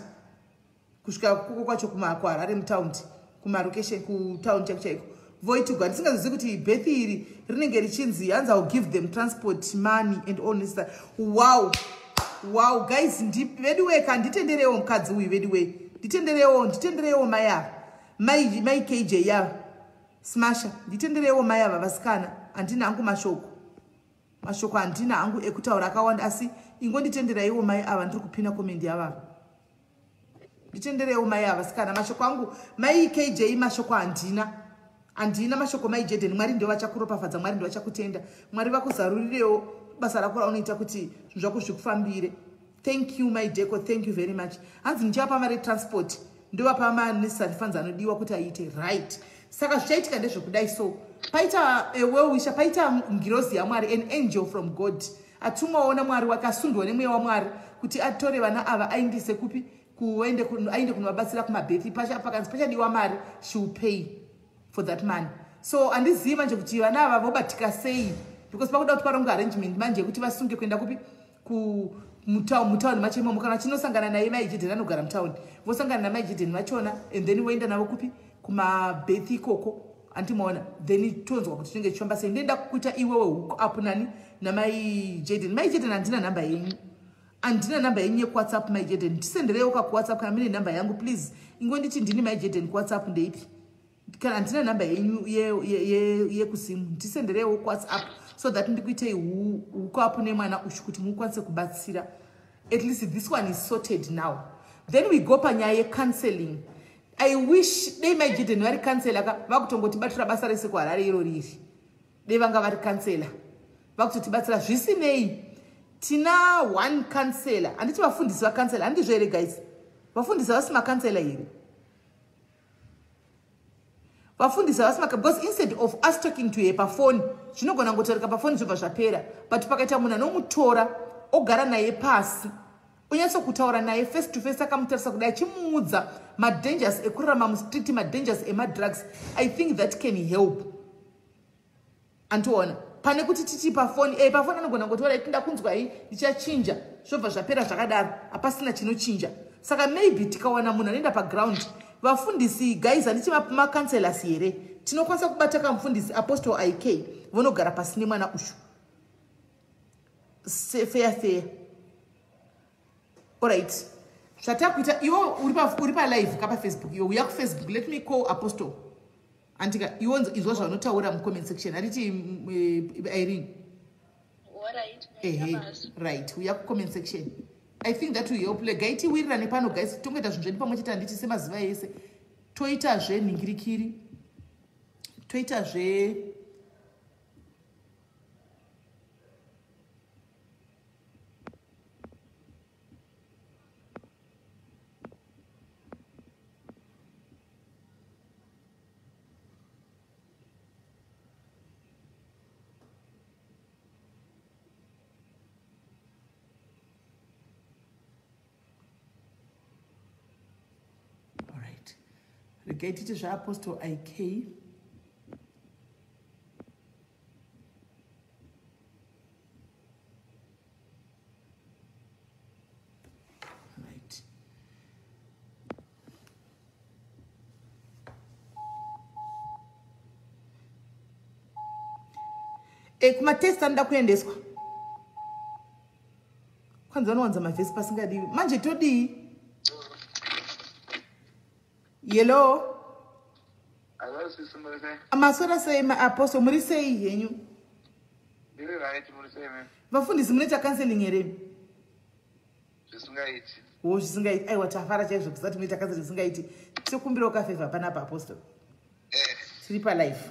kusvika koko kwacho kuHarare mutaundi, kumarokesheni, kutaundi chaiko chaiko, voitigwa. Ndisingazozivi kuti birth iri rinenge richinzi, hanzi, "I'll give them transport money and all necessary." Wow, guys, veduwe ka, nditenderewo mukadzi uyu, veduwe, nditenderewo, nditenderewo mai ava, mai KJ ava, smasha, nditenderewo mai ava vasikana. Handina hangu mashoko, handina hangu ekutaura akawanda, asi ingonditenderaiwo mai ava. Ndiri kupina comment yavava. Nditenderewo mai ava vasikana. Mashoko angu, mai KJ, mashoko handina, handina mashoko. Mai Jaden, Mwari ndo vachakuropafadza, Mwari ndo vachakutenda, Mwari vakuzarurirewo basa rako raunoita kuti zvinhu zvako zvikufambire. Thank you, my Deco, thank you very much. Hanzi ndichivapa mari transport, ndovapa manecessary funds anodiwa kuti aite, right? Saka zvichaitika ndezvekudai. So paita wellwisher, paita ngirozi yaMwari, an angel from God, atumwawo naMwari, wakasundwa nemweya waMwari kuti atore vana ava aindise kupi? Aende kunovabatsira kumabirth. Pakanzi pachadiwa mari, she will pay for that money. So handizivi manje kuti vana ava vobatika sei, because pakuda kuti parongwe arrangement manje yekuti vasunge kuenda kupi, mutauni macho imomo. Kana chinosangana naye mai Jaden, anogara mutauni, vosangana namai Jaden vachona, and then voenda navo kupi? Kumabirth ikoko, andimaona? Then tonzwa kuti chinenge chichifamba sei. Ndoenda kuita iwewe hook up nani? Namai Jaden. Mai Jaden, handina nhamba yenyu, handina nhamba yenyu yekuWhatsApp. Mai Jaden, ndisendereiwo kakuWhatsApp kana mune nhamba yangu, please. Ingonditi ndini mai Jaden kuWhatsApp, ndeipi? Kana handina nhamba yenyu yekusimu, ndisendereiwo kuWhatsApp so that ndikuitei hook up nemwana uyu kuti mukwanise kubatsira. At least this one is sorted now. Then we go panyaya yecounseling. I wish dei mai Jaden vari counsellor ka, vakutongotibatira basa rese kuHarare iro riri. Dei vanga vari counsellor, vakutotibatsira. Zvisinei, tina one counsellor, handiti? Vafundisi vacounsellor, handizvo here, guys? Vafundisi havasi macounsellor here? Vafundisi havasi, because instead of us talking to her pafoni, zvinogona kungotaurika pafoni zvobva zvapera, but pakaita munhu anomutora, ogara naye pasi, unyatsokutaura naye face to face, akamutarisa kudai, achimuudza madangers ekurarama mustreet, madangers emadrugs, I think that can help, andiona? Pane kuti titi pafoni, pafoni anogona kungoti, "Tinda kunzwai, ndichachinja," zvobva zvapera zvakadaro, hapasina chinochinja. Saka maybe tikawana munhu anoenda paground, vafundisi, guys, handiti macounselors here? Tinokwanisa kubata kamufundisi, Apostle Ik, vonogara pasi nemwana uyu fair fair. Alright, zvatakuita, iwo uri palive kapafacebook, iwe uya kuFacebook. Let me call Apostle, andika? Iwo inzwa zvavanotaura mucomment section, handiti, Irene? Ehe, right, uya kucomment section. I think that will help. Legai tiwirirane pano, guys, tongoita zvinhu zvedu pamwe chete, handiti? Semazuva ese toita zvenhingirikiri, toita zve Regai titi zvaApostle IK. Right. Kumatest anoda kuendeswa, kwanzi vanowanza mavhesi pasingadiwi. Manje todii? Yelo. Hello, sisi, muri sei? Maswera sei, maApostle? Muri sei henyu? Ndiri right, muri sei ma'am? Vafundisi, munoita counseling here? Zvisingaiti. Wo, zvisingaiti. Aiwa, tafara chaizvo kusati munoita counseling zvisingaiti. Tikumbirawo kafavour panapa, Apostle. Tiri palive,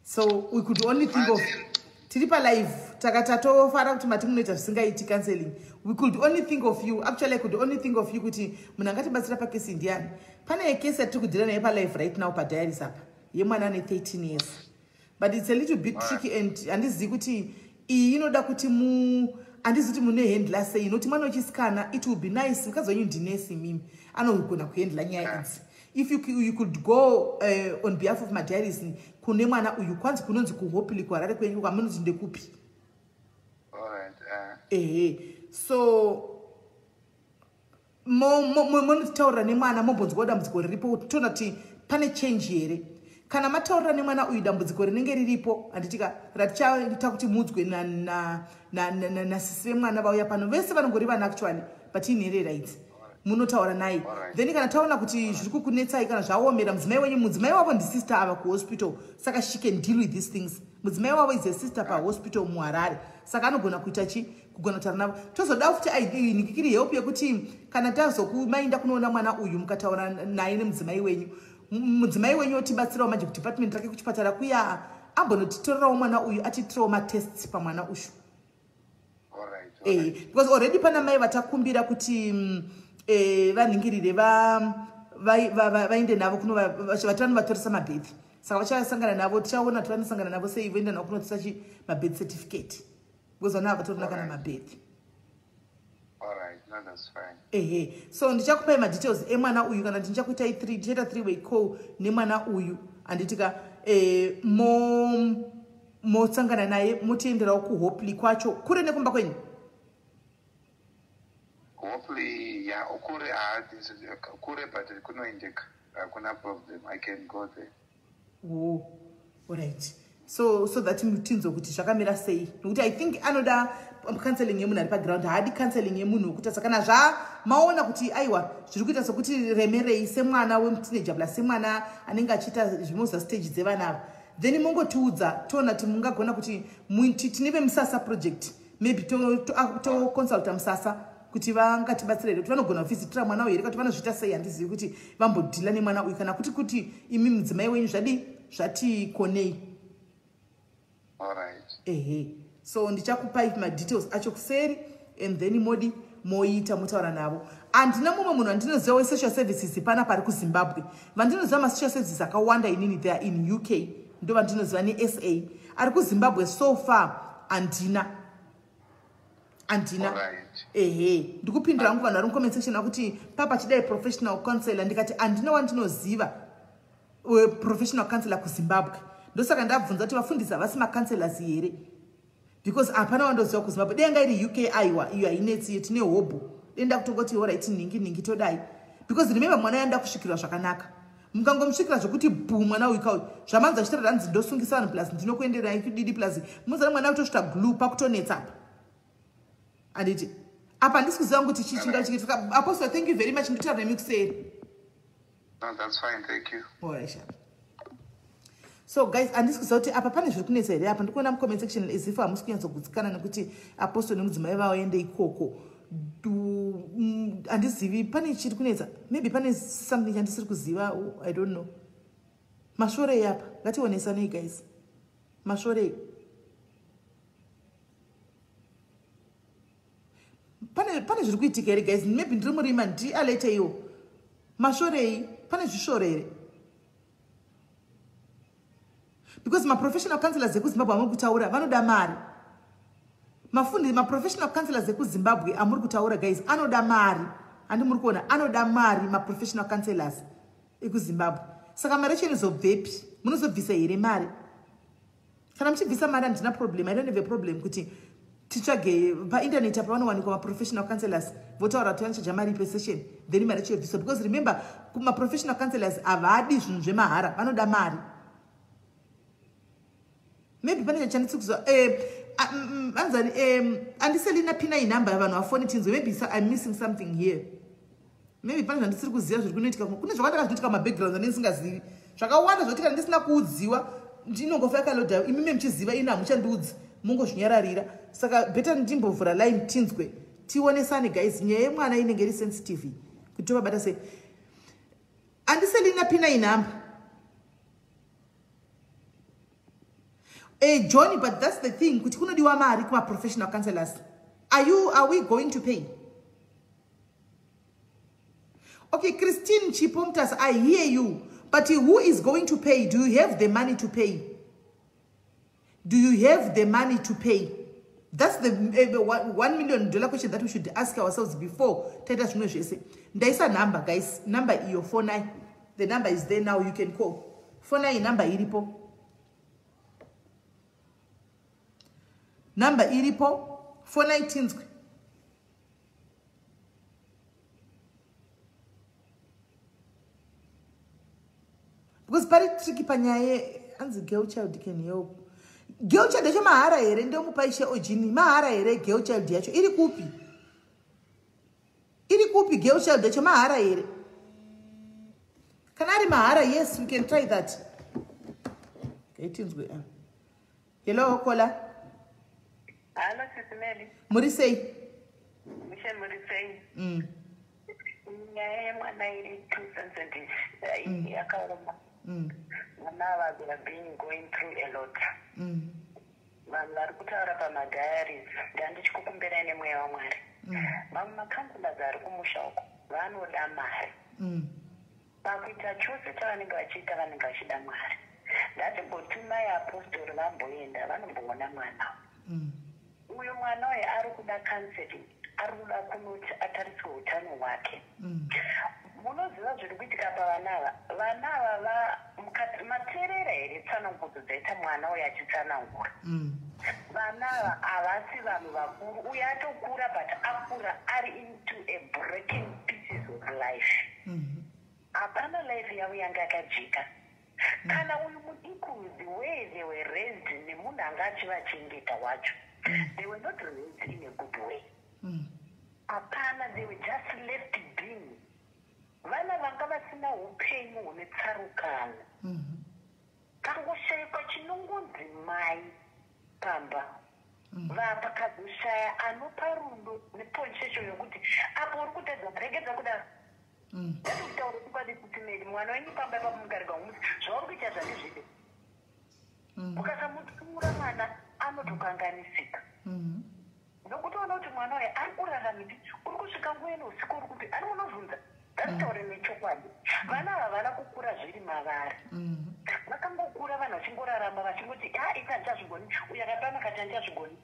so we could only think of Martin. Tiri palive, taka tatofara kuti mati munoita zvisingaiti counseling. We could only think of you. Actually, I could only think of you kuti munhu angatibatsira pakesi ndiani. Pane kesi yatiri kudeala naye palive right now padiaries apa, yemwana ane 13 years, but it's a little bit tricky and handizivi kuti iyi inoda kuti mu handizivi kuti munohandla sei, nokuti mwana wechisikana. It will be nice, mukadzi wenyu ndinesi, mimi anogona kuhandla nyaya idzi. If you could go on behalf of madiaries kune mwana uyu, kwanzi kunonzi kuHopley, kuHarare kwenyu, kwamunoti ndekupi? All right. Ehe, so monotitaurira nemwana, mombonzwawo dambudziko riripo, toona kuti pane change here. Kana mataurira nemwana uyu dambudziko rinenge riripo, handitika ratichaita kuti mudzwe nasisi vemwana vauya pano vese, vanongori vana actually, but inherera idzi, munotaura naye. Then kana taona kuti zviri kukunetsai, kana zvaomera, mudzimai wenyu, mudzimai wavo ndisister ava kuhospital, saka she can deal with these things. Mudzimai wavo is a sister pahospital muHarare, saka anogona kuita chi kugona kutaura navo. Tozoda futi nikikiri help yekuti kana tazokumainda kunoona mwana uyu, mukataura naye nemudzimai wenyu, mudzimai wenyu otibatsirawo manje kudepartment rake kuchipatara kuya, ambonotitorerawo mwana uyu, atitirawo matests pamwana uyu. All right. All right. Because already pana mai vatakumbira kuti vanhingirire vaende navo kuno vati vanovatoresa mabirth, saka vachasangana navo. Tichaona kuti vanosangana navo sei, voenda navo kunotoresa chi mabirth certificate, because vana havatorina kana mabirth. All right. No, that's fine. Ehe, so ndichakupai madetails emwana uyu, kana ndichakuitai three, ndichaita three way call nemwana uyu, handitika? Motsangana naye, motienderawo kuHopley kwacho, kure nekumba kwenyu. Hopefully, yeah, kure, this is kure, but kunoendeka. Hakuna problem. I can go there. Oh, alright. So that tinzwe kuti zvakamira sei, nokuti I think anoda counseling yemunhu ari paground, haadi counseling yemunhu wekuti kana zvamaona kuti aiwa, zviri kuita sekuti remerei semwana wemuteenager plus semwana anenge achiita zvimwe zvastage dzevana ava, then mongotiudza, toona kuti mungagona kuti tine veMusasa Project, maybe toconsulta Musasa kuti vangatibatsira here, kuti vanogona kuvisitira mwana uyu here, kuti vanozviita sei. Handizivi kuti vambodeala nemwana uyu, kana kuti imi mudzimai wenyu zvadi zvatikonei. All right. Ehe, so ndichakupai madetails acho kuseri, and then modi moita motaura navo. Handina mumwe munhu andinoziva wesocial services pana pari kuZimbabwe. Vandinoziva masocial services akawanda inini, they are in UK, ndo vandinoziva neSA. Ari kuZimbabwe so far handina, handina. All right. Ehe, ndikupindura hangu vanhu vari mucomment section akuti papa chidai professional counselor. Ndikati handina wandinoziva professional counselor kuZimbabwe. Ndosaka ndabvunza kuti vafundisi havasi macounselors here, because hapana wandoziva kuZimbabwe. Dai yanga iri UK, aiwa, iyo hainetsi, tine hobho. Denda kutongoti alright, nhingi nhingi, todai, because remember, mwana yanda kusvikirwa zvakanaka. Mukangomusvikira zvokuti bhu, mwana uyu kauyu zvamanzi achitaura, hanzi ndosungisa vanhu, plus ndinokuenderai kudidi, plus muzana mwana kutosvika glue pakutonetsa apa, handiti? Apa handisi kuziva kuti chii chinga chikitika. Apostle, thank you very much, nditaura nemi kuseri. No, that's fine. Thank you. Alright, sha. So guys, handisi kuziva kuti apa pane zviri kunetsa here. Apa ndikuona mucomment section as if hamusi kunyatsogutsikana nekuti Apostle nemudzimai vaoende ikoko. Handizivi pane chiri kunetsa, maybe pane something chandisiri kuziva. Oh, I don't know. Masvorei apa? Ngationesanei guys, masvorei? Pane zviri kuitika here guys? Maybe ndiri murima, ndialeteiwo. Masvorei? Pane zvisvoro here? Because maprofessional counselors ekuZimbabwe amuri kutaura vanoda mari. Mafundi, maprofessional counselors ekuZimbabwe amuri kutaura guys, anoda mari. Handi muri kuona? Anoda mari maprofessional counselors. ekuZimbabwe. Saka mari yacho inozobvepi? Munozobvisa here mari? Kana muchibvisa mari handina problem. I don't have a problem kuti titsvage painternet apa vanowanikwa maprofessional counselors votaura kuti vanochaja mari pesession, then mari yacho yobviswa. Because remember, kumaprofessional counselors havadi zvinhu zvemahara, vanoda mari. Maybe pane chandisi kuziva. Anzani andiselina pina inhamba yavanhu vafoni tinzwe. Maybe I'm missing something here. Maybe pane zvandisiri kuziva zviri kunoitika. Kune zvakawanda zvinoitika mumabackgrounds ane ndisingazivi, zvakawanda zvoitika ndisina kuudziwa. Ndinongofa yakaloda imime muchiziva, ini hamuchandiudzi, mungozvinyararira. Saka better ndimbovhura line tinzwe, tionesane guys. Nyaya yemwana inenge iri sensitive kuti tovabata sei. Andiselina pina inhamba. Johnny, but that's the thing, kuti kunodiwa mari kuma-professional counselors. Are we going to pay? Okay, Christine Chipo Mutasa, I hear you, but who is going to pay? Do you have the money to pay? Do you have the money to pay? That's the $1 million question that we should ask ourselves before taita zvimwe zvese. Ndaisa number guys, number iyo 49. The number is there now, you can call. 49 number iripo. Number iripo 49 tinzwe. Because pari tricky panyaya anzi girl child can help. Girl child yacho mahara here? Ndomupa ishe ojini mahara here? Girl child yacho iri kupi? Iri kupi girl child yacho mahara here? Kana ari mahara, yes, we can try that. Ngaitinzwe. Hello, Kola. Hello, Sisi Meli. Muri sei? Mushe, muri sei? Nyaya yemwana iri too sensitive, yakaoma. Vana ava, they have been going through a lot. Vanhu vari kutaura pamadiaries, ndandichikukumbirai nemweya waMwari. Mamwe macounselors ari kumusha uko vanoda mari. Pakuita chose chavanenge vachiita vanenge vachida mari. Ndatimbotumai apostori vamboenda vanomboona mwana uyu. Mwana uyu ari kuda counseling, ari kuda kunoti atariswe utano hwake. Munoziva zviri kuitika pavana ava? Vana ava mateerera here tsanangudzo dzaita mwana uyu achitsanangura? Vana ava havasi vanhu vakuru. Uyu atokura, but akura ari into a breaking pieces of life. Hapana life yavo yanga yakajeka. Kana uyu mudiki uyu, the way they were raised nemunhu anga achivachengeta wacho, they were not raised in a good way. Hapana, they were just left being vana vanga vasina upenyu hune tsarukano. Kangoshayikwa chinongonzi mai pamba vapakazoshaya anopa rudo neponchecho yokuti apo uri kutadza, regedza kudaro. Ngati kutaura chokwadi, Sisi Meli, mwana wenyu pamba ipapo mukarega umuti zvauri kuita zvandizvide, mukasamutsiura mwana anotokanganisika. Nokutoona kuti mwana uyu ari kuraramipi, uri kusvika nguva ino usiku uri kupi, ari unobvunza. Ngatitaure nechokwadi, vana ava vana kukura zviri mavari. Vakangokura vanhu vachingorarama vachingoti ha, ita handichazvigoni, uyu akapana kati handichazvigoni.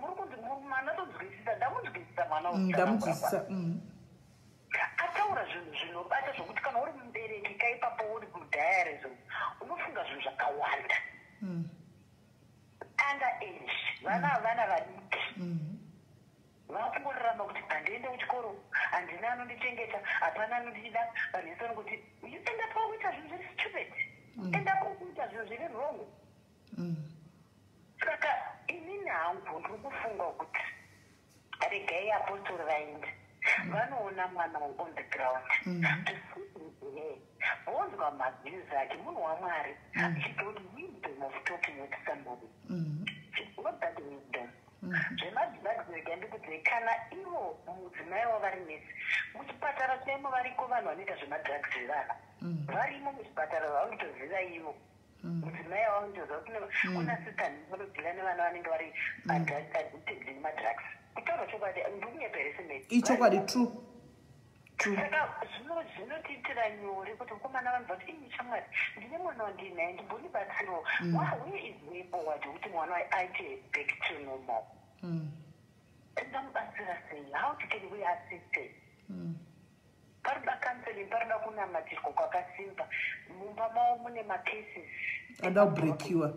Muri kunzi mwana tonzwisisa, ndamunzwisisa mwana uyu. Ndamunzwisisa. Ataura zvinhu zvinobata zvokuti kana uri mubereki kaipapo uri kudiarism unofunga zvinhu zvakawanda. Under age, vana vana vadiki vakungorarama kuti handiende kuchikoro, handina anondichengeta, hapana anondida, vanhu vese vanongoti enda pakuita zvinhu zviri stupid, enda kuita zvinhu zviri wrong. Saka inini hangu ndiri kufunga kuti regai apostori vaende vanoona mwana on the ground, to sit with her, vonzwa maviews ake. Munhu waMwari, she got wisdom of talking with somebody. She got that wisdom. Zvemadrugs, rega ndikudzei, kana ivo mudzimai wavari nesi muchipatara chaimo, variko vanhu vanoita zvemadrugs vevana varimo muchipatara vavanotoziva ivo mudzimai wavanotoziva kuti kuna sister vanodeala nevana vanenge vari addicted nemadrugs. Kutaura chokwadi, ndikunyepa here semedi? Ichokwadi, true true. Saka zvinotiitira nyore kuti mukomana vanobva kuti ini shamwari ndine mwana wandinaye, ndimbonibatsirawo. Where is way forward kuti mwana aite back to normal? Tingamubatsira sei? How can we assist her? Parikuda counseling, parikuda kunamatirwa kwakasimba. Mumba mavo mune macases Ada kubreakiwa.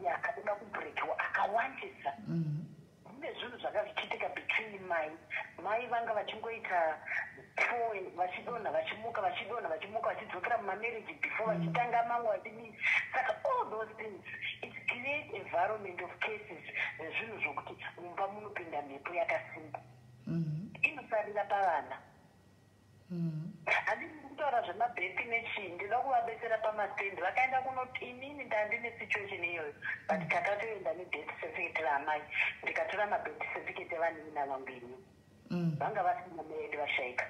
Ya, anoda kubreakiwa akawandisa. Mune zvinhu zvanga zvichiitika between mai. Mai vanga vachingoita toy, vachidonha, vachimuka, vachidonha, vachimuka, vachidzokera mumamarriage before vachitanga mamwe, vachidii. Saka all those things, it create environment of cases nezvinhu zvokuti mumba munopinda mhepo yakasimba inosarira pavana. Handidi kutaura zvemabirth nechii, ndinoda kuvabetsera pamastendi. Vakaenda kunoti inini ndandine situation iyoyo, but takatoenda nedeath certificate raamai, ndikatora mabirth certificate evanin'ina vangu. Ini vanga vasina mai edu, vashaika.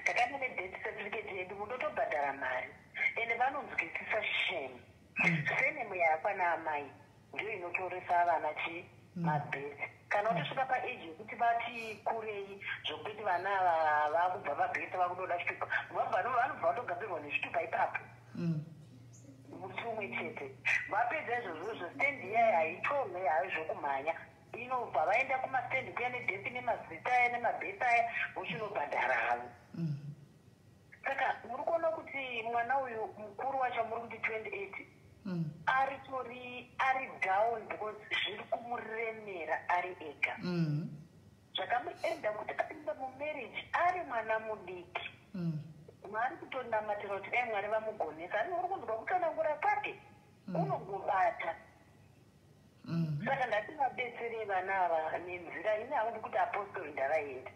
Takaenda nedeath certificate yedu, mundotobhadhara mari, ende vanonzwisisa. Shame, surname yakwana amai ndiyo inotoresa vana chi mabirth. Kana utosvika paage yekuti vati kurei zvokuti vana ava vakubva pabirth vakutoda chitupa, vanobva vatogadzirwa nezvitupa ipapo musi umwe chete. Vapedza izvozvozvo, stand iyaya haitorwe hayo zvokumhanya, inobva vaenda kumastendi kuya nedeath, nemazita aya, nemabirth aya, vochinobhadhara havo. Saka muri kuona kuti mwana uyu mukuru wacho muri kuti 28 aritori ari down because zviri kumuremera ari ega. Zvakamuenda kuti apinda mumarriage ari mwana mudiki. Mwari kutonamatira kuti dai Mwari vamugonesa. Ani uri kunzwa kutsanangura kwake unongobata. Saka ndati vabetsere vana ava nenzira ine hangu kuti apostori ndavaenda.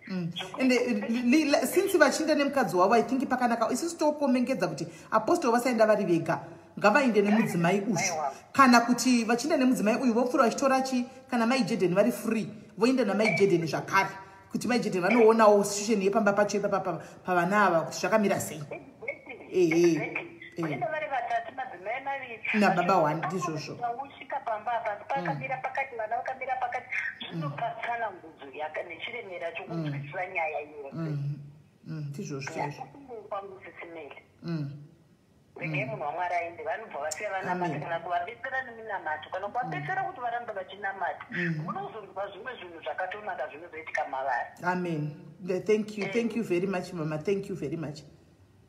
Ende since vachienda nemukadzi wavo, I think pakanaka. Isusu tokomengedza kuti apostle vasaenda vari vega, ngavainde nemudzimai uyu. Kana kuti vachienda nemudzimai uyu, vopfuura vachitora chi kana mai Jeden vari free, voenda namai Jeden zvakare, kuti mai Jeden vanoonawo situation yepamba pacho ipapa pavana ava kuti zvakamira sei. Ehe. Vaenda vari vatatu, madzimai maviri nababa one, ndizvozvo. Usvika pamba apa pakamira pakati, vana vakamira pakati, zvinopa tsanangudzo nechiremera chokunzwisisa nyaya yose. Ndizvozvo chaizvo. Kwangu, Sis Melly, regai munhu waMwari aende. Vanobva vasiya vanamata kana kuvabetsera neminamato, kana kuvabetsera kuti varambe vachinamata, munozonzwa zvimwe zvinhu zvakatonaka zvinozoitika mavari. Amen. Thank you, thank you very much, mama. Thank you very much.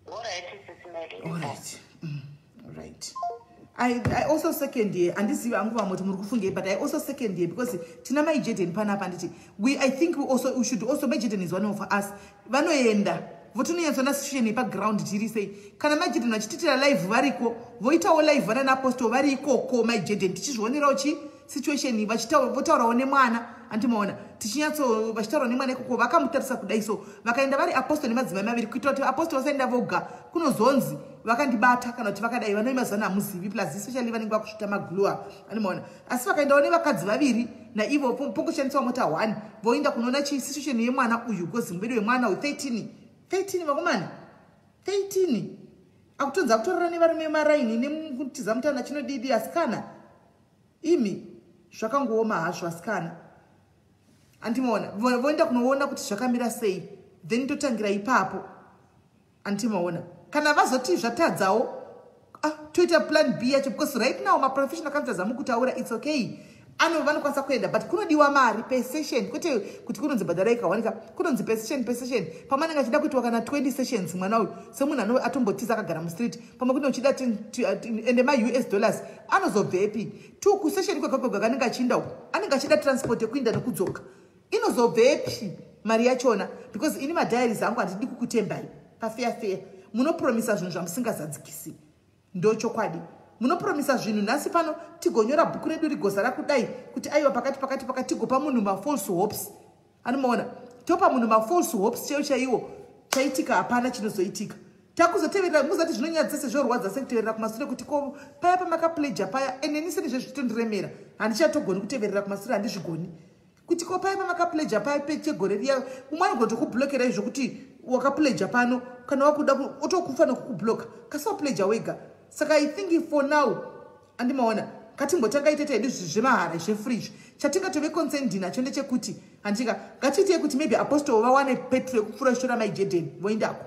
Alright, Sis Melly. Alright. Right. I also second here. Handizivi hangu vamwe kuti muri kufungei, but I also second here because tina mai Jeden panapa, handiti? I think we should also, mai Jeden is one of us. Vanoenda votinonyatsona situation yepaground tiri sei. Kana mai Jeden vachititira live variko, voitawo live vana naapostle vari ikoko, mai Jeden, tichizvionerawo chi situation, votaurawo nemwana, andimaona tichinyatso vachitaura nemwana ikoko vakamutarisa kudai. So vakaenda vari apostle nemadzimai maviri, kuitira kuti apostle vasaenda voga kunozonzi vakandibata kana kuti vakadai. Vanoima zana hamuzivi, plus especially vanenge vakusvita maglua, andimaona. Asi vakaendawo nevakadzi vaviri naivo, pongoshandiswa mota 1, voenda kunoona chisituation yemwana uyu, because mubedo wemwana uyu 13, 13, vakomana, 13, akutonzi akutorara nevarume maraini nemutiza mutana chinodidi. Asikana imi, zvakangooma hazvo, asikana, andimaona. Voenda kunoona kuti zvakamira sei, then totangira ipapo, andimaona. Kana vazoti zvatadzawo, ah, toita plan B yacho, because right now maprofessional counselors amukutaura, it's okay, ano vanokwanisa kuenda, but kunodiwa mari per session, kwete kuti kunonzi bhadharai kawanika, kunonzi per session, per session. Pamwe anenge achida kuitwa kana 20 sessions mwana uyu, semunhu ano atombotiza akagara mustreet, pamwe kune uchida ende maUS dollars anozobvepi? Two kusession kwega kwega kanenge achiinda uku, anenge achida transport yekuinda nekudzoka, inozobvepi mari yachona? Because ini madiaries angu handidi kukutembai pafair fair. Munopromisa zvinhu zvamusingazadzikisi, ndochokwadi. Munopromisa zvinhu nhasi pano, tigonyora bhuku redu rigozara kudai kuti aiwa, pakati pakati pakati, tigopa munhu mafalse hopes, anomaona. Topa munhu mafalse hopes chaiwo chaiwo, chaitika hapana chinozoitika. Takuzoteverera muzati zvinonyadzisa, sezvorwadza sekuteverera kumasure kuti ko paya pamakapleja paya. Eneni seni zvezvitondiremera, handichatogoni kuteverera kumasure, handizvigoni kuti ko paya pamakapleja paya pechegore riya. Umwe anogona tokublokerai zvokuti wakapleja pano, kana wakuda otokufa nokukubloka kasi wapleja wega. Saka I think for now, andimaona, ngatimbotanga itete hedu zvemahara, zvefree. Chatingatove concerned nacho ndechekuti, handika, ngatiitei kuti maybe apostle vawane petro yekupfuura chitora mai Jeden voendako,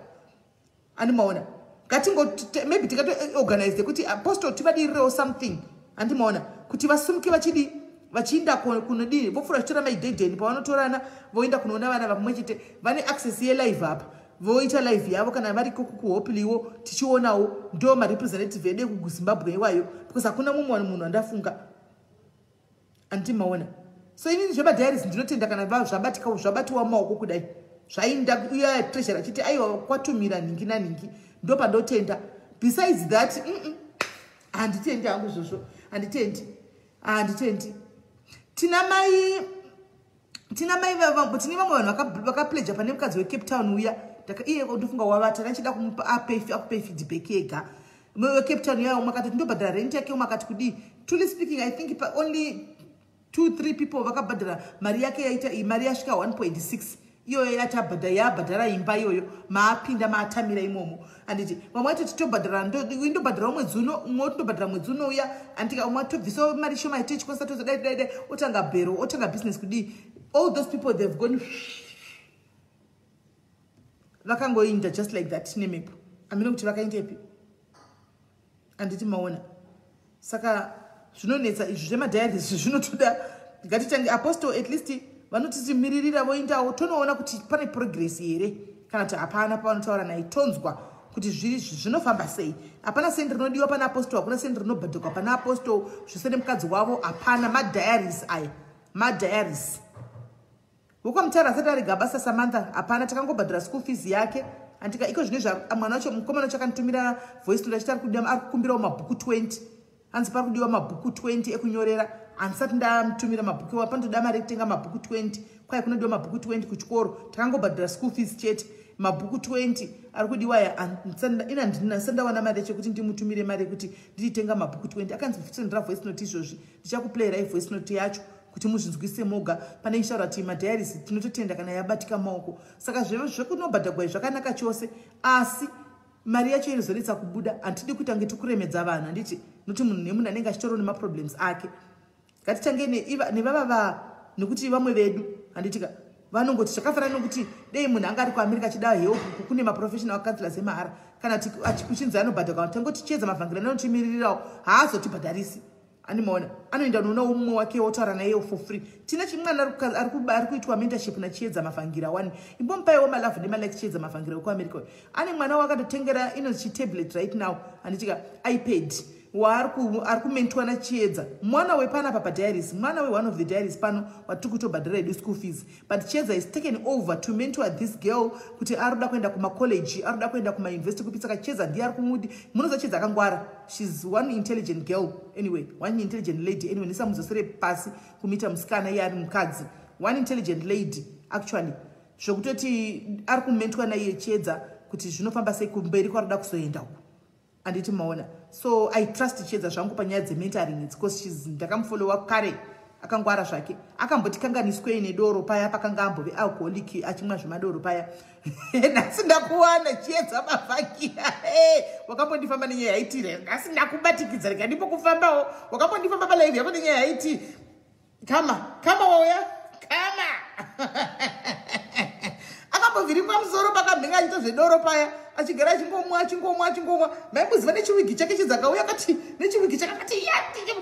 andimaona. Ngatingo maybe tikatoorganize kuti apostle tivadirirewo something, andimaona, kuti vasumuke vachidi vachiinda kunodii, vopfuura chitora mai Jeden pavanotorana voenda kunoona vana vamwe chete. Vane access yelive apa. Voita live yavo kana variko kuHopleywo, tichionawo. Ndo marepresentative edu ekuZimbabwe iwayo, because hakuna mumwe munhu andafunga, anditi maona? So inini zvemadiaries ndinotenda kana zvabatika, zvabatiwa mumaoko kudai, zvainda uya treasury achiti, "Aiwa, kwatumira nhingi nanhingi," ndo pandotenda. Besides that, handitendi hangu izvozvo, handitendi, handitendi. Tina mai, tina mai, tine vamwe vanhu vakapledger. Pane mukadzi weCape Town uya, iye ndofunga wavata, ndachida kumupa akupe feedback ega. WeCape Town uya, umwe akati ndobhadhara rent yake, umwe akati kudii. Truly speaking, I think only two three people vakabhadhara mari yake. Yaita mari yasvika 1.6 iyoyo yatabhadhara, yabhadhara imba iyoyo maapinda, maatamira imomo, handiti? Vamwe vaitoti tobhadhara, indobhadharawo mwedzi uno, umwe tindobhadhara mwedzi unouya, andika? Umwe tobvisawo mari shoma tichikwanisa, tozodai dai dai, otanga bhero, otanga business kudii. All those people, they've gone, vakangoinda just like that nemepo. Amene kuti vakaendepi, handiti maona? Saka zvinonetsa izvi zvemadiaries, zvinotoda ngatitange apostle at least vanotitimiririra, voindawo, tonoona kuti pane progress here kana kuti hapana. Pavanotaura naye, tonzwa kuti zviri zvinofamba sei. Hapana sendi rinodiwa pana apostle, hakuna sendi rinobhadhakwa pana apostle, zvise nemukadzi wavo, hapana. Madiaries aya, madiaries. WekwaMutare asati arega basa, Samantha, hapana, takangobhadhara school fees yake, andika? Iko zvino mwana wacho, mukomana wacho, akanditumira voice note achiti ari kukumbirawo mabhuku 20. Hanzi pari kudiwa mabhuku 20 ekunyorera. Handisati ndamutumira mabhuku iwa, panotoda mari ekutenga mabhuku 20. Kwai kunodiwa mabhuku 20 kuchikoro, takangobhadhara school fees chete. Mabhuku 20 ari kudiwa aya, ina ndisati ndawana mari yechekuti ndimutumire mari yekuti ndititenga mabhuku 20. Akanzi sendera voice note izvozvi, ndichakuplayirai voice note yacho kuti muzvinzwise moga. Pane ichitaura kuti madiaries tinototenda kana yabatika maoko. Saka zvekunobhadhagwa zvakanaka chose, asi mari yacho inozonetsa kubuda. Handidi kuita kunge tikuremedza vanhu, handiti? Nokuti munhu nemunhu anenge achitoriwo nemaproblems ake. Ngatitange nevava, nekuti vamwe vedu, handitika, vanongoti zvakafanana nokuti dei munhu anga ari kuAmerica achida help, kune maprofessional counselors emahara, kana kuchinzi anobhadhagwa. Tangoti Chiedza Mavhangiri anotimirirawo, haazotibhadharisi, animaona? Anoenda noona mumwe wake, wotaura naye for free. Tine chimwana ari kuitwa mentorship naChiedza Mavhangira one. Imbomupaiwo malove nemalike. Chiedza Mavhangira wekuAmerica ane mwana wakatotengera inonzi chitablet right now, handitika, iPad, waari kumentorwa naChiedza. Mwana wepanapa padiaries, mwana weone of the diaries pano watiri kutobhadhara edu school fees, but Chiedza is taken over to mentor this girl kuti ari kuda kuenda kumacollege, ari kuda kuenda kumauniversity kupi. Saka Chiedza ndiye ari kumudi. Munoziva Chiedza akangwara. She's one intelligent girl anyway, one intelligent lady anyway. Ndisamudzosere pasi kumuita musikana, iye ari mukadzi. One intelligent lady actually, zvokutoti ari kumentorwa naiye Chiedza kuti zvinofamba sei kumberi kwari kuda kuzoenda uku, handiti maona? So I trust Chiedza zvangu panyaya dzementoring, because she's, ndakamufollowa kare, akangwara zvake. Akambotikanganiswei nedoro paya, pakanga ambove alcoholic achimwa zvemadoro paya. Nhasi ndakuwana, Chiedza Mavhakia, wakambondifamba nenyaya yaitire. Nhasi ndakubatikidza, rega ndipokufambawo. Wakambondifamba palive yako nenyaya yaiti kama kama wauya kama akambovhiringwa musoro pakamhinga achiita zvedoro paya, achigara achingomwa, achingomwa, achingomwa. Maimboziva nechiwigi chake chidzakauya kati nechiwigi chakakati aitichi,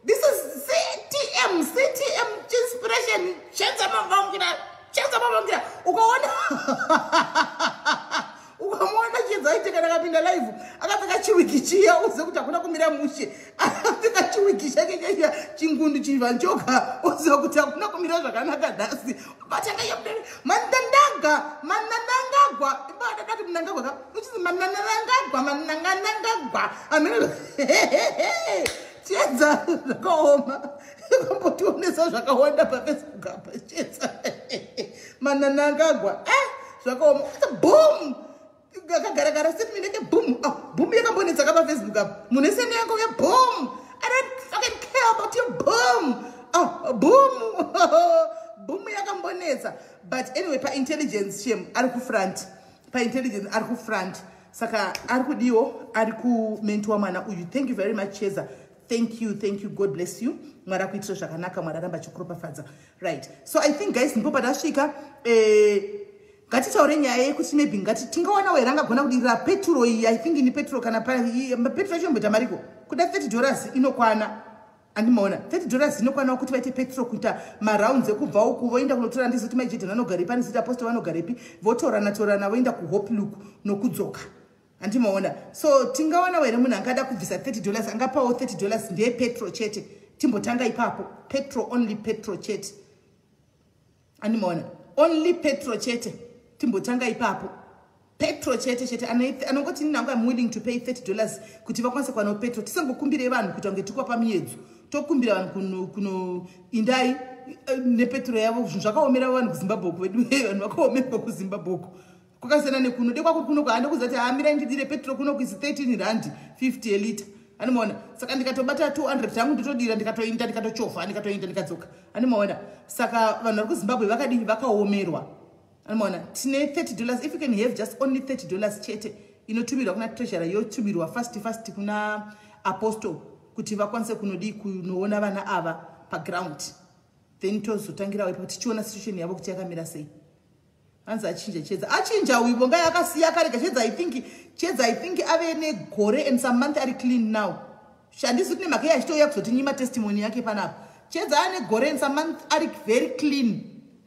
"This is CTM, CTM inspiration, Chiedza Mavhangira, Chiedza Mavhangira." Ukaona, ukamuona Chiedza aite kana akapinda live akapfeka chiwigi chiya, uzive kuti hakuna kumira mushe. Akapfeka chiwigi chake chaiya chingundu chivanjoka, uzive kuti hakuna kumira zvakanaka nhasi. Batanga mandandaga mananangagwa, ibadadati munangagwa ka, uchizi mananangagwa, mananganangagwa amene. Chiedza zvakaoma, akambotionesa zvakawanda paFacebook apa. Chiedza mananangagwa, eh, zvakaoma. Boom, akagarakara statement yake, boom. Ah, boom yakambonetsa ka paFacebook apa. Munhu ese neyangoke boom, "I don't fucking care about your boom." Ah, boom, boom yakambonetsa. But anyway, paintelligence shem ari kufront, paintelligence ari kufront. Saka ari kudiwo, ari kumentorwa mwana uyu. Thank you very much, Chiedza. Thank you, thank you. God bless you. Mwari akuitire zvakanaka, Mwari aramba achikuropafadza. Right, so I think, guys, ndipo patasvika. Ngatitaure nyaya yekuti maybe ngati tingawanawo here angagona kudirira petro iyi. I think ini petro, kana petro yacho imboita mariko kuda $30 inokwana. Andimaona $30 inokwanawo kuti vaite petrol kuita marounds ekubva uku voenda kunotora, ndizoti Mai Jaden vanogarepi, andizoti Apostle vanogarepi, votorana torana voenda kuHopluk nokudzoka. Andimaona? So tingawanawo here munhu angada kubvisa $30, angapawo $30 ndeyepetrol chete? Timbotanga ipapo. Petrol, only petrol chete. Andimaona? Only petrol chete, timbotanga ipapo. Petrol chete chete. Anongoti ninangu, I'm willing to pay $30 kuti vakwanise kuwanawo petrol. Tisangokumbirei vanhu kuita kunge tikuapa miedzo. Tokumbira vanhu kuno indai nepetrol yavo. Zvinhu zvakaomera vanhu kuZimbabwe uku vedu. Vanhu vakaomerwa kuZimbabwe uku, kwakasiyana nekuno. Dekwako kuno kwaandokuzati hamirai ndidire petrol kuno kuisi 13 rand 50 elita. Animaona? Saka ndikatobata 200 yangu, ndotodira, ndikatoinda, ndikatochovha, ndikatoinda, ndikadzoka. Animaona? Saka vanhu vari kuZimbabwe vakadii? Vakaomerwa. Animaona? Tine $30. If you can have just only $30 chete, inotumirwa kuna treasurer, yotumirwa fast fast kuna Apostle kuti vakwanise kunodii, kunoona vana ava paground. Then tozotangirawo ipapo tichiona situation yavo kuti yakamira sei. Hanzi achinja Chedza. Achinja uyu Vongai, akasiya, akarega Chedza. I think Chedza, I think ave negore and some month ari clean now. Handisi kuti nemhaka iye achitouya kuzotinyima testimony yake panapa. Chedza ane gore and some month ari very clean,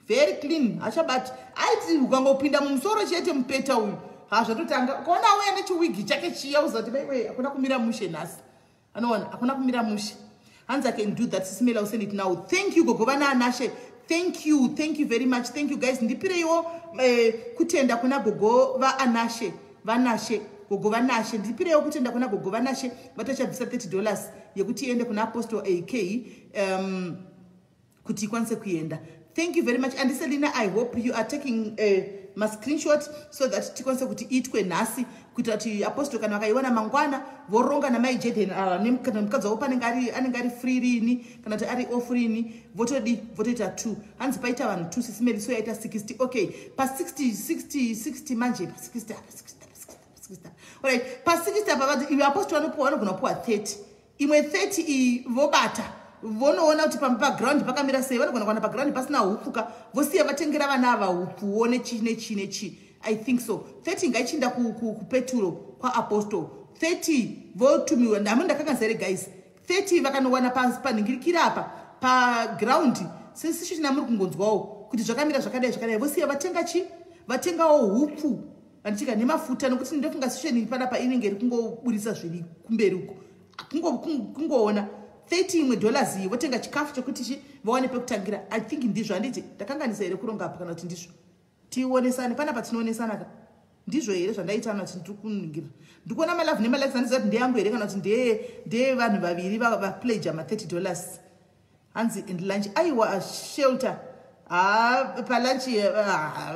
very clean, hachabati. Aiti ukangopinda mumusoro chete mupeta uyu, hazvatotanga. Ukaona auya nechiwigi chake chiya, uzati maiwe, hakuna kumira mushe nhasi. Anoona hakuna kumira mushe. Hanzi, "I can do that, Sis Mela, send it now." Thank you, gogo vana Anashe. Thank you, thank you very much. Thank you guys. Ndipireiwo kutenda kuna gogo vaAnashe, Vanashe, gogo Vanashe. Ndipireiwo kutenda kuna gogo Vanashe, vatachabvisa $30 yekuti iende kuna Apostle AK kuti ikwanise kuenda. Thank you very much. Andiselina, I hope you are taking mascreenshot so that tikwanise kuti iitwe nhasi, kuitira kuti Apostle kana vakaiwana mangwana voronga naMai Jaden kana mukadzi wavo panenge anenge ari free rini, kana kuti ari off rini, votodi votoita 2. Hanzi paita vanhu 2, Sis Meli, so yaita 60. Okay, pa60, 60, 60 manje, pa60 apa, 60 apa, 60 apa, 60 apa. Alright, pa60 apa vati iwe Apostle vanopuwa, vanogona kupuwa 30. Imwe 30 iyi vobata, vonoona kuti paground pakamira sei. Vanogona kuwana paground pasina hupfu ka, vosiya vatengera vana ava hupfuwo nechi nechi nechi. I think so. 30 ngaichinda kupeturo kwaApostle, 30 votumiwa. Ndamo ndakanganisa here, guys? 30 vakanowana panhingirikira apa paground sesichina, muri kungonzwawo kuti zvakamira zvakadai zvakadai, vosiya vatenga chi, vatengawo hupfu vandichika nemafuta, nokuti ndofunga situation panapa inenge iri kungoburisa zviri kumberi uko. Kungoona 30 imwe dollars iyi, votenga chikafu chokuti chi vawane pekutangira. I think ndizvo. Handiti ndakanganisa here kuronga apa, kana kuti ndizvo? Tionesane panapa, tinoonesana ka. Ndizvo here zvandaita, kana kuti ndiri kuningira? Ndikuona malove nemalikes, handiziva kuti ndeyangu here kana kuti ndeyevanhu vaviri vapledga ma$30. Hanzi, "And lunch?" Aiwa, shelter ha, palunch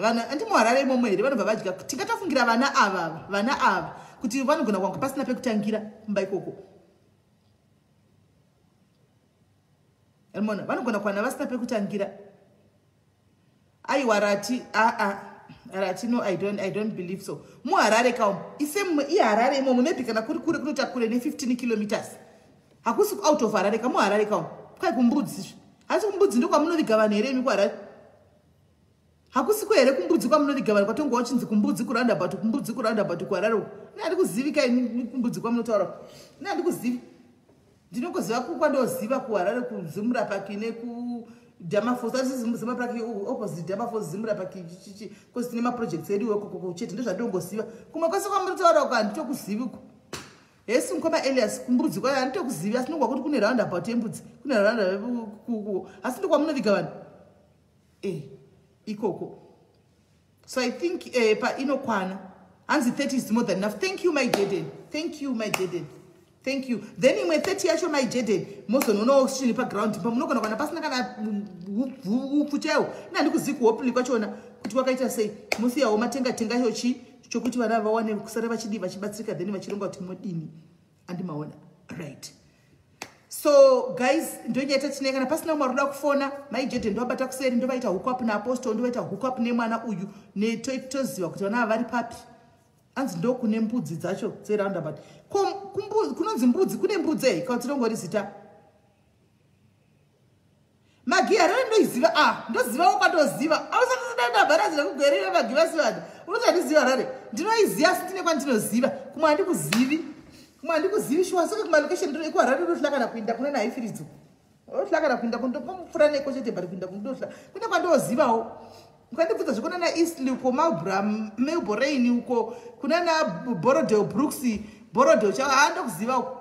vanhu andimuHarare imomo here vanobva vadya? Tingatofungira vana ava, vana ava kuti vanogona kwanga pasina pekutangira kumba ikoko. Mona vanogona kuwana vasina pekutangira. Aiwa, rati aa, rati no, I don't believe so. MuHarare kaum ise iHarare imomo. Maybe kana kuri kure, kunoita kure ne15 kilometers. Hakusi out of Harare ka, muHarare kaum. Kwai kuMbudzi, hasi kuMbudzi ndokwamunoviga vanhu here imi kuHarare? Hakusiko here kuMbudzi kwamunoviga vanhu, kwatongowa chinzi kuMbudzi kuroundabout, kuMbudzi kuroundabout kuHarare uku? Ine handikuzivi kai kuMbudzi kwamunotaura, ine handikuzivi. Ndinongoziva kwandoziva kuHarare, kuZimura Park nekuDamafos, asi Zimura Park opposite Damafos, Zimura Park chichichi, cause tine maprojects edu ikokoko chete. Ndozvandinongoziva. Kumwe kwese kwamunotaura uko handitokuzivi uko. Hesi mukoma Elias, kuMbudzi kwayo handitokuzivi, asi ndongwa kuti kune roundabout yeMbudzi, kune roundabout, asi ndokwamunoviga vanhu ikoko. So I think pa inokwana. Hanzi 30 is more than enough. Thank you, Mai Jaden. Thank you, Mai Jaden, thank you. Then imwe 30 yacho, Mai Jaden, mozonoonawo chini paground pamunogona kuwana pasina kana upfu chaiwo. Ina handikuzivi kuHopley kwachona kuti kwakaita sei. Musiyawo matenga tenga chi chokuti vana vawane kusara vachidii, vachibatsirika, then vachironga kuti modini. Andimaona? Right, so guys, ndonyaya tatinei. Kana pasina umwe ari kuda kufona, Mai Jaden ndovabata kuseri, ndovaita hookup naApostle, ndovaita hookup nemwana uyu, toziva kuti vana ava vari papi. Anzi ndokune mbudzi dzacho dzeroundabout. Kunonzi Mbudzi, kune mbudzi ei kana tinongori zita? Magi, Harare ndoiziva. A, ndozivawo kwandoziva. Ausatidabharazira kugwerera magi vasivana, unoti handiziva Harare. Ndinoiziva, asi ndine kwandinoziva. Kumwe handikuzivi, kumwe handikuzivi shuwa. Saka kumalocation ekuHarare ndotoda kana kuenda kuna naifiridzo. Otohla kana kuinda kundopfura neko chete, but kuinda kundohla kune kwandozivawo. Ukandibvunza zvekunana Eastleigh uko, Melborain uko, kunana Borrowdale Brooks, Borrowdale chavo, haa, ndokuziva uko,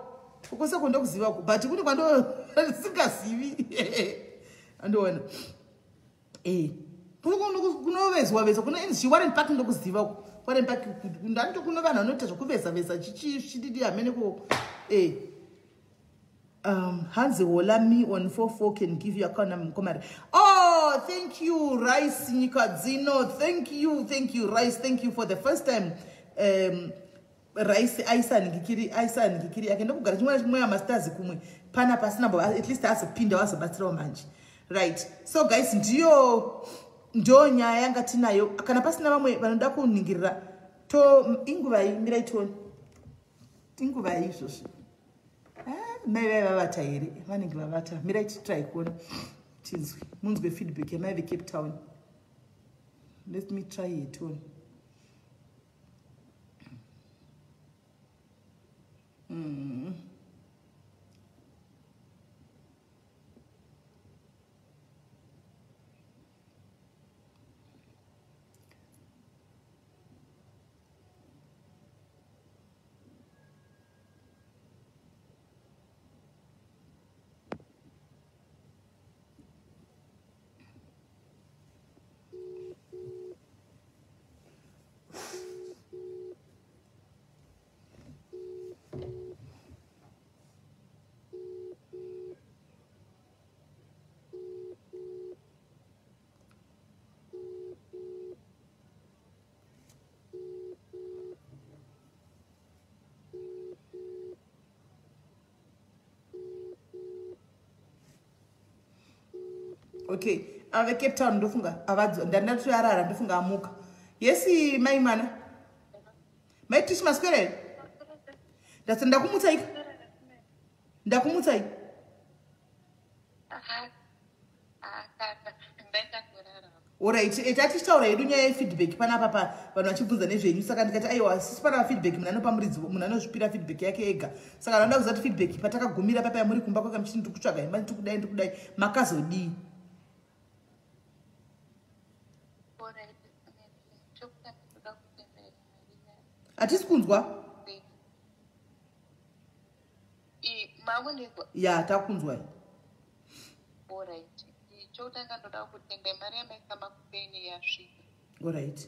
uko seko ndokuziva uko, but kune kwandosingazivi andoona kunovezwa vezwa kuna inzi Warren Park, ndokuziva uko Warren Park, ndandito kuno vanhu vanoita zvokuveza veza chichididi hamene ko. Hanzi hola me on 44 can give you account number mukomari. Oh, thank you, Rice Nyika Dzino. Thank you, thank you, Rice. Thank you for the first time. Rice aisaningikiri, aisaningikiri akaenda kugara chimwe chimwe masters kumwe pana pasina bo, at least azopinda wazobatsirawo manje. Right, so guys, ndiyo ndo nyaya yanga tinayo. Kana pasina vamwe vanoda kuningirira, to inguvai? Mirai tione inguvai izvozvo. Ah, mai vai vavata here? Vanenge vavata. Mirai titry kuona, tinzwe, munzwe feedback yamai veCape Town. Let me try it on. Okay, ave Cape Town ndofunga ndandatoyarara, ndofunga amuka. Yes, mai mwana, mai Tishi, maswera here? Ndati ndakumutsai, ndakumutsai. Alright, tatichitaura hedu nyaya yefeedback panapa pa vanhu vachibvunza nezvenyu, saka ndikati aiwa, sisi pana feedback, munhu anopa muridzi, munhu anozvipira feedback yake ega. Saka vanoda kuziva kuti feedback patakagumira papa yamuri kumba kwaka muchiti ndiri kutsvaga imba, ndiri kudai, ndiri kudai, makazodii? Alright, chokutanga ndoda kutenda Hatisi kunzwa. Makundinzwa? Ya, takunzwa. Alright, chokutanga ndoda kutenda mari yamaisa makupeni yasvika.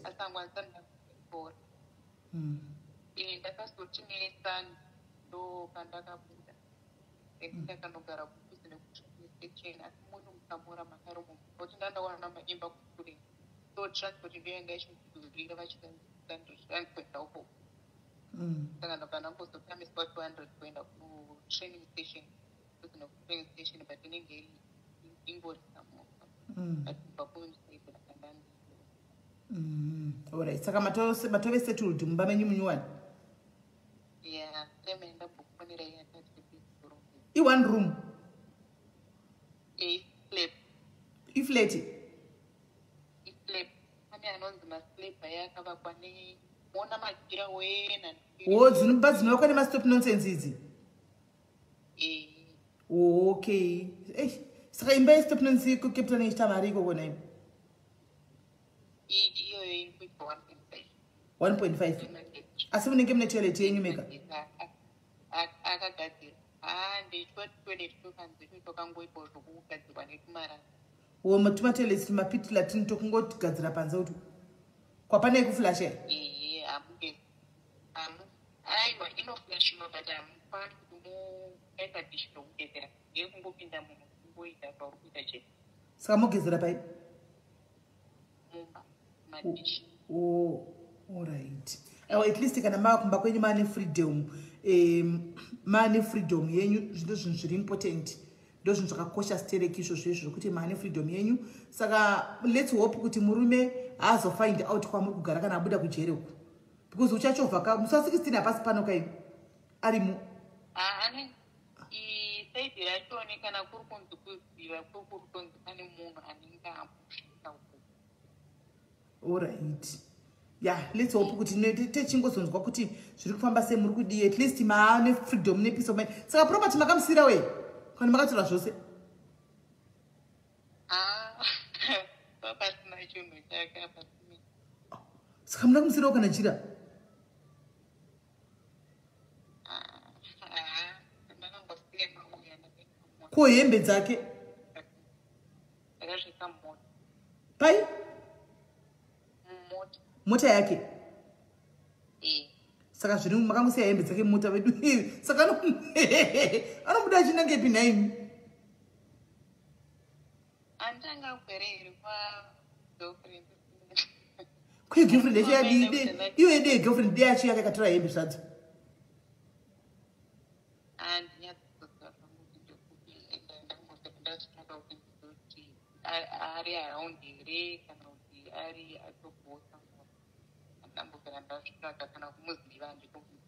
Asi angu andisati ndakutora. Ndakazotinesa ndo pandakabuda, ndakanogara kudhuze nekutrain station, asi muri mukamura makaromo nokuti ndandawana maimba kure, so transport ndo yanga ichidhurira, vachikuenda ukoko. Saka ndabva ndangozotamiswa 200 kuenda kutraining station, kudhuze nekutraining station, but inenge iri ingori samosa, but kubva kumuside ndakandandi. Alright, saka matove settled mumba menyu munyuwani? Yeah, time yandambokufonera yandati. I-one room? Islab. Iflat? Islab, pane anonzi maslab aya akavakwa neona majira wena. Wo, dzinomba dzinovakwa nemastop nonsense idzi? Okay. Ei, saka imba yestop nonsense kuCape Town ichita mari ikoko nayo? Iyoyo iri kuitwa 1.5. 1.5, asi munenge mune toilet yenyu mega? Akagadzira, haa, ndechwa toilet tokanzi tokangoitwa zvokugadzirwa netumarara. Wo, tumatoilet tumapit latrine tokungogadzira panze kuti kwapane kuflasha? Ehe, hamugezi, aiwa, inoflashiwa, but hamukwani kuti mukaisa dishi rokugezera, ndeyekungopinda munhu kungoita pauri kuita chete. Saka mogezera pai? Mumba, madishi. Oh, alright. Oh, at least kana mava kumba kwenyu maane freedom, maane freedom yenyu, ndo zvinhu zviri important, ndo zvinhu zvakakosha stereki izvozvo izvo zvokuti maane freedom yenyu. Saka let's hope kuti murume haazofind out kwamuri kugara kana abuda kujere uku, because uchachovha ka musi wa16 hapasi pano kai arimo. Ane side rachoni, kana kuri kunzi kuziva, kuri kutonzi pane munhu anenge amusvika uko. Alright, yeah, let's hope kuti techingozonzwa kuti zviri kufamba sei, muri kudii. At least maane freedom nepeace of mind. Saka property makamusiyira wei kana makatora zvose? Ah, pasina chinhu chake apasina. Saka muna kumusirawo kana jira? Ah, ndakangosiya mauya. Ko hembe dzake? Ndakasvika mumota. Pai? Mumota. Mota yake? Eh. Saka zviri makangosiya hembe dzake mumota vedu. Saka anobuda achinangepi nhaimi? Andanga agwere here kwagirlfriend? Kuye girlfriend yacho yadii? Iyo yedu yegirlfriend de yacho yakatora hembe zvadzo. Handinyatsoziva kuti ndekupi. Ndangosaka kuti ndizoti ari around here kana kuti ari atobhosa. Andambogara ndazvitsvaga kana kumuziva, handitomuziva.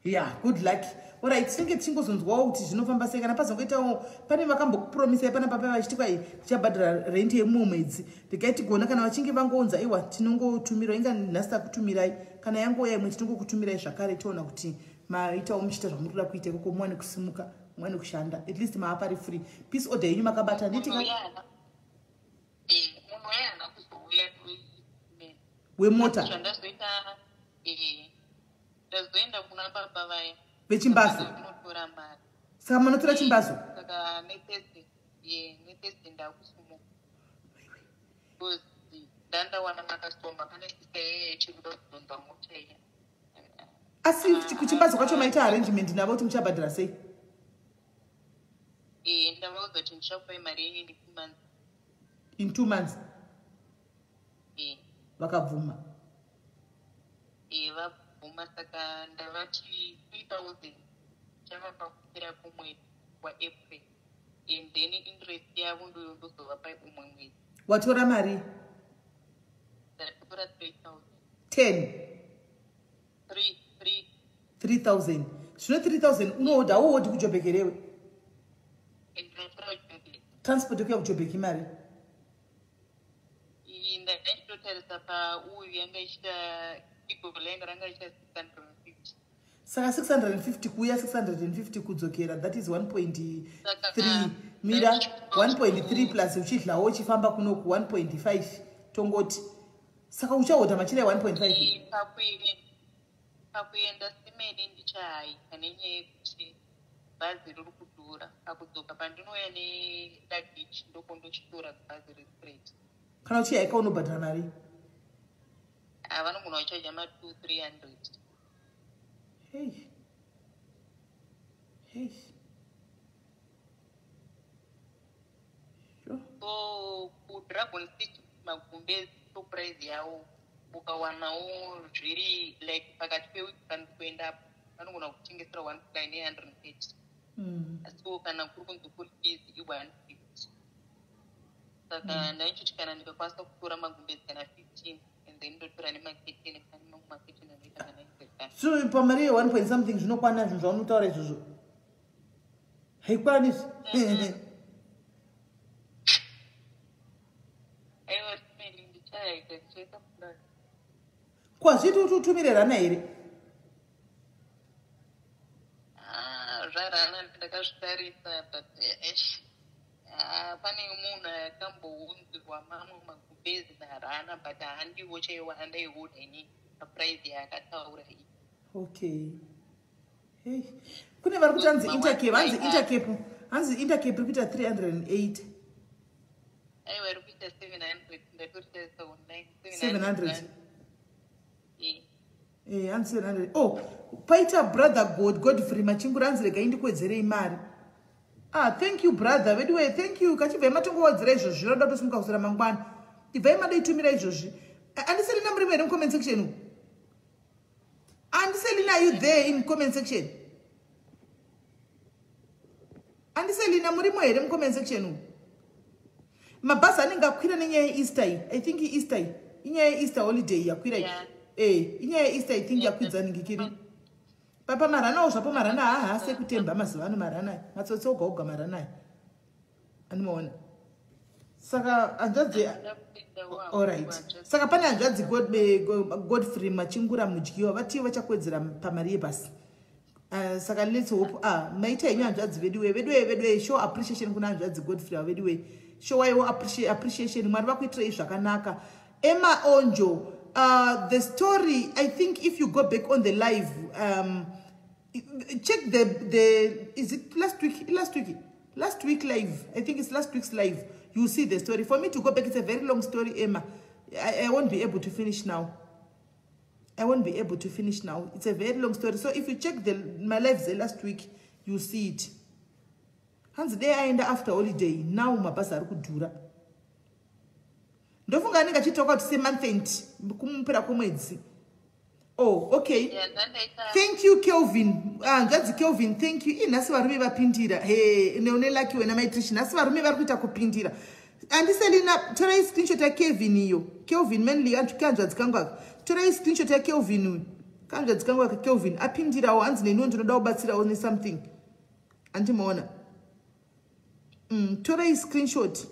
Ya, good luck. Alright, tinenge tichingozonzwawo kuti zvinofamba sei kana pazongoitawo pane vakambokupromisai pana papa vachiti kwai tichabhadhara renti yemumwe mwedzi. Regai tigona kana vachinge vangounza, iwa tinongotumirwa. Inga nhasi takutumirai, kana yangouya imwe tinongokutumirai zvakare, toona kuti maitawo muchiita zvamuri kuda kuita ikoko, muwane kusimuka, muwane kushanda. At least maapari free. Peace order yenyu makabata, handiti? Munhu uya haana kuzouya. Wemota? Zvandazoita, ndazoenda kuna baba vaya. Vechimbazo? Kunotora mari. Saka manotora chimbazo? Saka neThursday, ye, neThursday ndakusumuka because ndandawana makastoma pane sista yeye yechikuda kudhonza mota iya. Asi kuchimbazo kwacho maita arrangement navo kuti muchabhadhara sei? Ndavaudza kuti ndichakupai mari yenyu in 2 months. In 2 months? Eh. Vakabvuma? Vabvuma. Saka ndavati 3000 chavapa kupera kumwedzi waApril, and then interest yavo ndoyo ndozovapa umwe mwedzi. Watora mari? Ndatora 3000. 10? 3, 3. 3000. Zvino 3000 unohodha, auhodhi kuJobek herewe? Ndinotora kuJobek. Transport yekuya kuJobek imari? Iyi ndaichitotarisa pauyu, yanga ichita Egoline ranga ichita 650. Saka 650 kuuya, 650 kudzokera, that is 1.3. Saka, Mira, 1.3 plus uchidlawo uchifamba kunoku, 1.5 tongoti. Saka uchahodha machira e1.5? Pakuenda simene ndichahaika nenyaya yekuti bhazi riri kudhura. Pakudzoka pandinouya neluggage, ndokondochitora bhazi restraight. Kana uchihaika unobhadhara mari? Vanogona kuchaja ma2 300. Hey, hey. Sure. So kuDragon City magumbezi to price yawo ukawanawo zviri like pakati pewiki pandiri kuendapo, vanogona kutengesera one ply ne130. Asiwo kana kuri kunzi kuri busy i150. Saka ndaichiti kana ndikakwanisa kutora magumbezi kana 15 and then ndotora nemaketeni, kana mamwe maketeni anoita kana izekana. So pamari ye1 point something zvinokwana zvinhu zvaunotaura izvozvo? Haikwani. Aiwa, simeni ndichaita, ndichaita kudai. Kwazviti kuti utumire Rana here? Ah, zvaRana ndakazvitarisa, but eish. Ah, pane munhu akambounzirwa mamwe magumbezi naRana, but handiwo chaiwo andaihodha ini paprice yaakataura iyi. Okay, hey. Kune vari kuti hanzi Intercape, hanzi Intercape, hanzi Intercape iri kuita 308. Aiwa, iri kuita 700, ndatoritarisa online. 700? Eh. Hanzi 700. Oh, paita brother God Godfrey Machingura, hanzi regai ndikuwedzerei mari. Ah, thank you brother veduwe, thank you. Kachibvai matongowedzera izvozvi, zvinoda kutosimuka kusera mangwana. Ibvai madoitumira izvozvi. Andiselina, muri here mucomment section uku? Andiselina, are you there in comment section? Andiselina, murimo here mucomment section uku? Mabhazi anenge akwira nenyaya yeEaster iyi. I think Easter iyi, inyaya yeEaster holiday yakwira iyi. Inyaya yeEaster, I think, yakwidza ningikiri papa maranawo zvapo. Marana haahasi ekutemba mazuva ano, marana aya matsotsi oga oga, marana aya andimaona. Saka hanzvadzi, alright, saka pane hanzvadzi Godfrey Machingura Mudyiwa vatiwo vachakwedzera pamari yebhasi. Saka let's hope, ah, maita henyu hanzvadzi veduwe, veduwe, veduwe. Show appreciation kuna hanzvadzi Godfrey ava, veduwe. Showaiwo appreciation. Mwari vakuitirei zvakanaka. Emma Onjo, the story, I think if you go back on the live, check the, is it last week? Last week, last week live. I think it's last week's live. You see the story. For me to go back, it's a very long story, Emma. I won't be able to finish now. I won't be able to finish now. It's a very long story. So if you check the my lives the last week, you see it. Hanzi dai aenda after holiday. Now mabhazi ari kudhura. Ndofunga anenge achitoka kuti semonth end, kumupera kwemwedzi. Oh, okay. Yeah, ndandaita. Thank you, Kelvin. Hanzvadzi Kelvin, thank you. Inhasi varume vapindira. He, neune lucky wena, Maitrish. Nhasi varume vari kuita kupindira. Andiselina, torai screenshot yaKelvin iyo. Kelvin mainly, kanzvadzi kangu aka. Torai screenshot yaKelvin uyu. Kanzvadzi kangu aka, Kelvin apindirawo. Hanzi neniwo ndinoda kubatsirawo nesomething. Andimaona? Torai screenshot.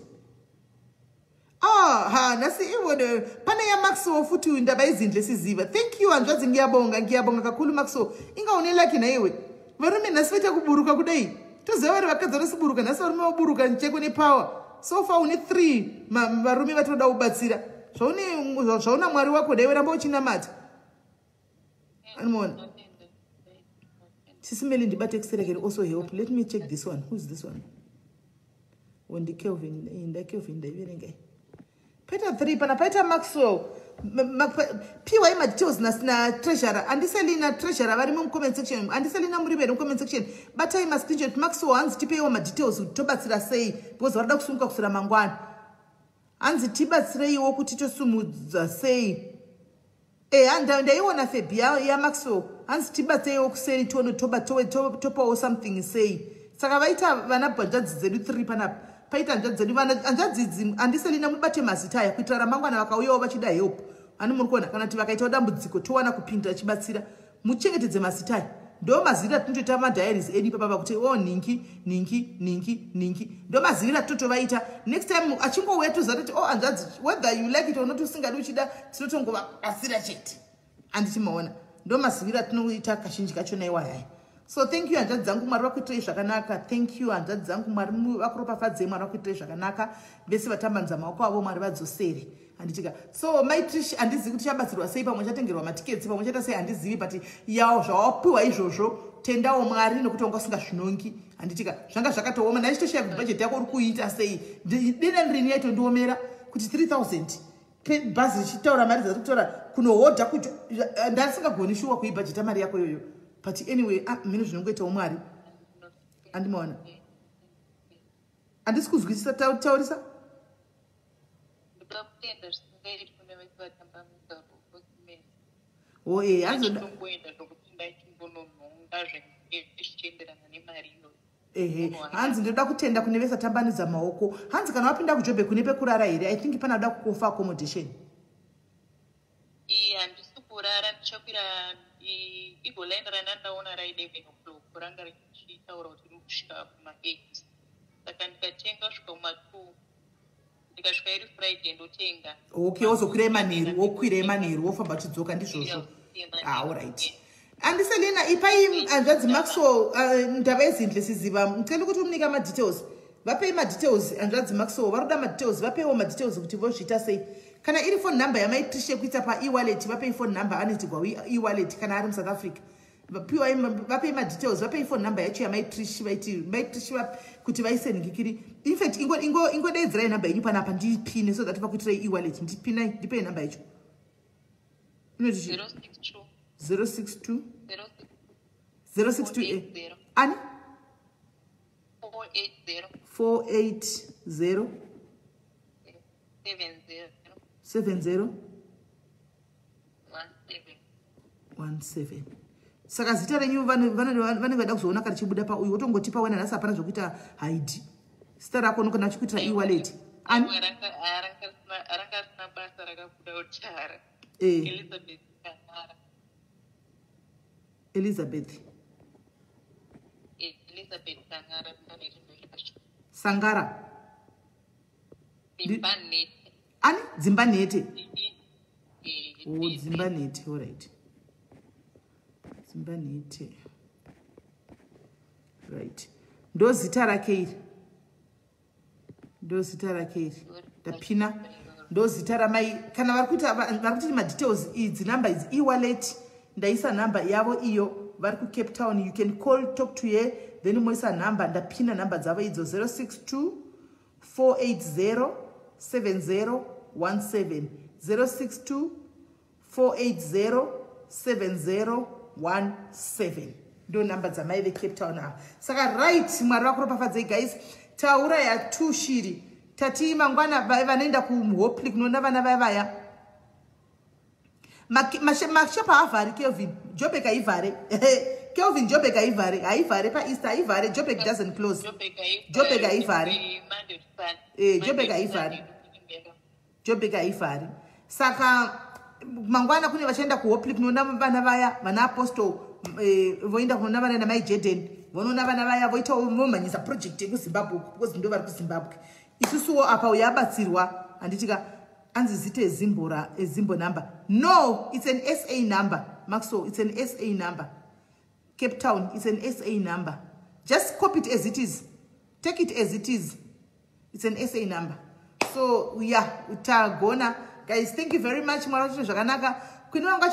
Ah, ha, nasi iwona pane yaMaxwell futhi, indaba izindle siziva. Thank you, hanzvadzi, ngiyabonga, ngiyabonga kakhulu, Maxwell. Inga une lucky naiwe. Varume nhasi vaita kuburuka kudai. Toziva vari vakadzi vanosiburuka, nhasi varume vaburuka ncheko nepower. So far une 3 varume vatinoda kubatsira. Zvauna Mwari wako dai ramba uchinamata. Anoona. Sisimeli ndibate kusera can also help. Let me check this one. Who's this one? Wondi Kelvin, inda Kelvin ndaiverenga. Paita 3 pana, paita Maxwell. Piwai madetails natreasurer Andiselina. Treasurer vari mucomment section. Andiselina, muri vere mucomment section, batai mascreenshot. Maxwell hanzi tipeiwo madetails kuti tobatsira sei, because varida kusumuka kusura mangwana. Hanzi tibatsireiwo kuti tosumudza sei. E, ndaiona febi yaMaxwell. Hanzi tibatsireiwo kuseri tione topawo something sei. Saka vaita vana hanzvadzi dzedu 3 panapa. Paita hanzvadzi dzedu, hanzvadzi idzi, Andiselina, mubate mazita aya kuitira ramangwana vakauyawo vachida help. Ani muri kuona, kana kuti vakaitawo dambudziko, towana kupindira chibatsira. Muchengetedze mazita aya. Ndo maziviro atinotoita madiaries edu ipapapa kuti o oh, ningi ningi ningi ningi, ndo maziviro atinotovaita. Next time achingouya, toziva kuti o oh, hanzvadzi, whether you like it or not, usingadi, uchida, tinotongovabatsira chete. Andichimaona? Ndo maziviro atinoita kazhinji kachona iwayaya. So thank you, hanzvadzi dzangu. Mwari vakuitirei zvakanaka. Thank you, hanzvadzi dzangu. Mwari vakuropafadzei. Mwari vakuitirei zvakanaka. Vese vatambanudza maoko avo, Mwari vadzosere. Handitika? So Maitrish, handizivi kuti chabatsirwa sei. Pamwe chatengerwa matiketsi, pamwe chaita sei, handizivi. But yawo zvawapiwa izvozvo, tendawo Mwari nekuti wanga usingazvinongi. Handitika? Zvanga zvakatooma. Ndaichitoshaya kuti bhajeti yako uri kuiita sei. Dena rini yaitondiomera kuti 3000, bhazi richitaura mari dzari kutaura kunohodha kuti ndasingagoni shuwa kuibhajeta mari yako iyoyo. But anyway, ah, mhino zvinongoitawo Mwari. Andimaona? Handisi kuzwisisa, taurisa. Ndoda kutenda zvisingaiti kune vese vatambanudza ruoko simene. O e hanzoda. Ndachimboenda zvokuti ndachimbononhonga zvinenge zvichienderana nemari iyoyo. Ehe, hanzi ndoda kutenda kune vese vatambanudza maoko. Hanzi kana wapinda kuJoburg, kune pekurara here? I think panada kukofa accommodation. Iyi handisi kurara, ndichakwira igoline randandaona ra11 o'clock, ranga richitaura kuti riri kusvika kuma8, saka ndikatenga kusvika kuma2, ndikasvika iri Friday, ndotenga. Okay, wozokwira emanheru, wokwira emanheru, wofamba uchidzoka, ndizvozvo? Ah, alright. Andiselina, ipai hanzvadzi Maxwell ndaba ezindle siziva. Ngicela ukuthi umnike ama-details. Vapei ma-details, hanzvadzi Maxwell. Vari kuda ma-details, vapeiwo ma-details kuti vozviita sei. Kana iri phone number yamaitrishe kuita paewallet, vapei phone number, anoitirwa ewallet kana ari muSouth Africa. Vapei madetails, vapei phone number yacho yamaitrish, vaiti maitrish kuti vaise nhingikiri. Infact, ingodeedzerai namba yenyu panapa, ndipine so that vakuitirai ewallet. Ndipinai, ndipei namba yacho. Inoti chii? 062. 062. 062. 062 ani? 480. 480. 70. 70. 17. 17. Saka zita renyu vanenge vada kuzoona kana chibuda pauyu, wotongotipa wena. Nhasi hapana zvokuita haidi zita rako nokana achikuitira ewallet. Ani? Ranga risina basa, rakabuda kudhara. Elizabeth Kanara. Elizabeth. Elizabeth Sangara. Sangara. Dzimba Nhete. Ani? Dzimba Nhete. O, Dzimba Nhete, alright, Dzimba Nhete. Right, ndo zita rake iri, ndo zita rake iri ndapina, ndo zita ramai. Kana vari kuita, vari kuti madetails, idzi namba idzi, ewallet, ndaisa nhamba yavo iyo. Vari kuCape Town. You can call, talk to her, then moisa nhamba. Ndapina nhamba dzavo idzo, 062 480 7017, 062 480 7017. Ndo nhamba dzamai veCape Town ava. Saka right, Mwari vakuropafadzei, guys. Taura yatu shiri tati mangwana vanoenda kuHopley kunoona vana vaya vaya. Mashopu haavhari, Kelvin. Jobek haivhare, Kelvin. Jobek haivhare, haivhare paEaster, haivhare. Jobek doesn't close. Jobek haivhare. Jobek haivhare, Jobek haivhari. Saka mangwana kune vachaenda kuHopley kunoona vana vaya, vana Apostle, voenda kunoona vana namai Jeden, vonoona vana vaya, voitawo vomhanyisa project yekuZimbabwe, because ndo vari kuZimbabwe. Isusuwo apa uyabatsirwa, handitika? Anzi zita ezimbora, ezimbo number. No, it's an SA number, Maxwell. It's an SA number, Cape Town. It's an SA number. Just copy it as it is, take it as it is. It's an SA number. So yeah, tagona, guys. Thank you very much. Mwari vachiite zvakanaka. Kune vanga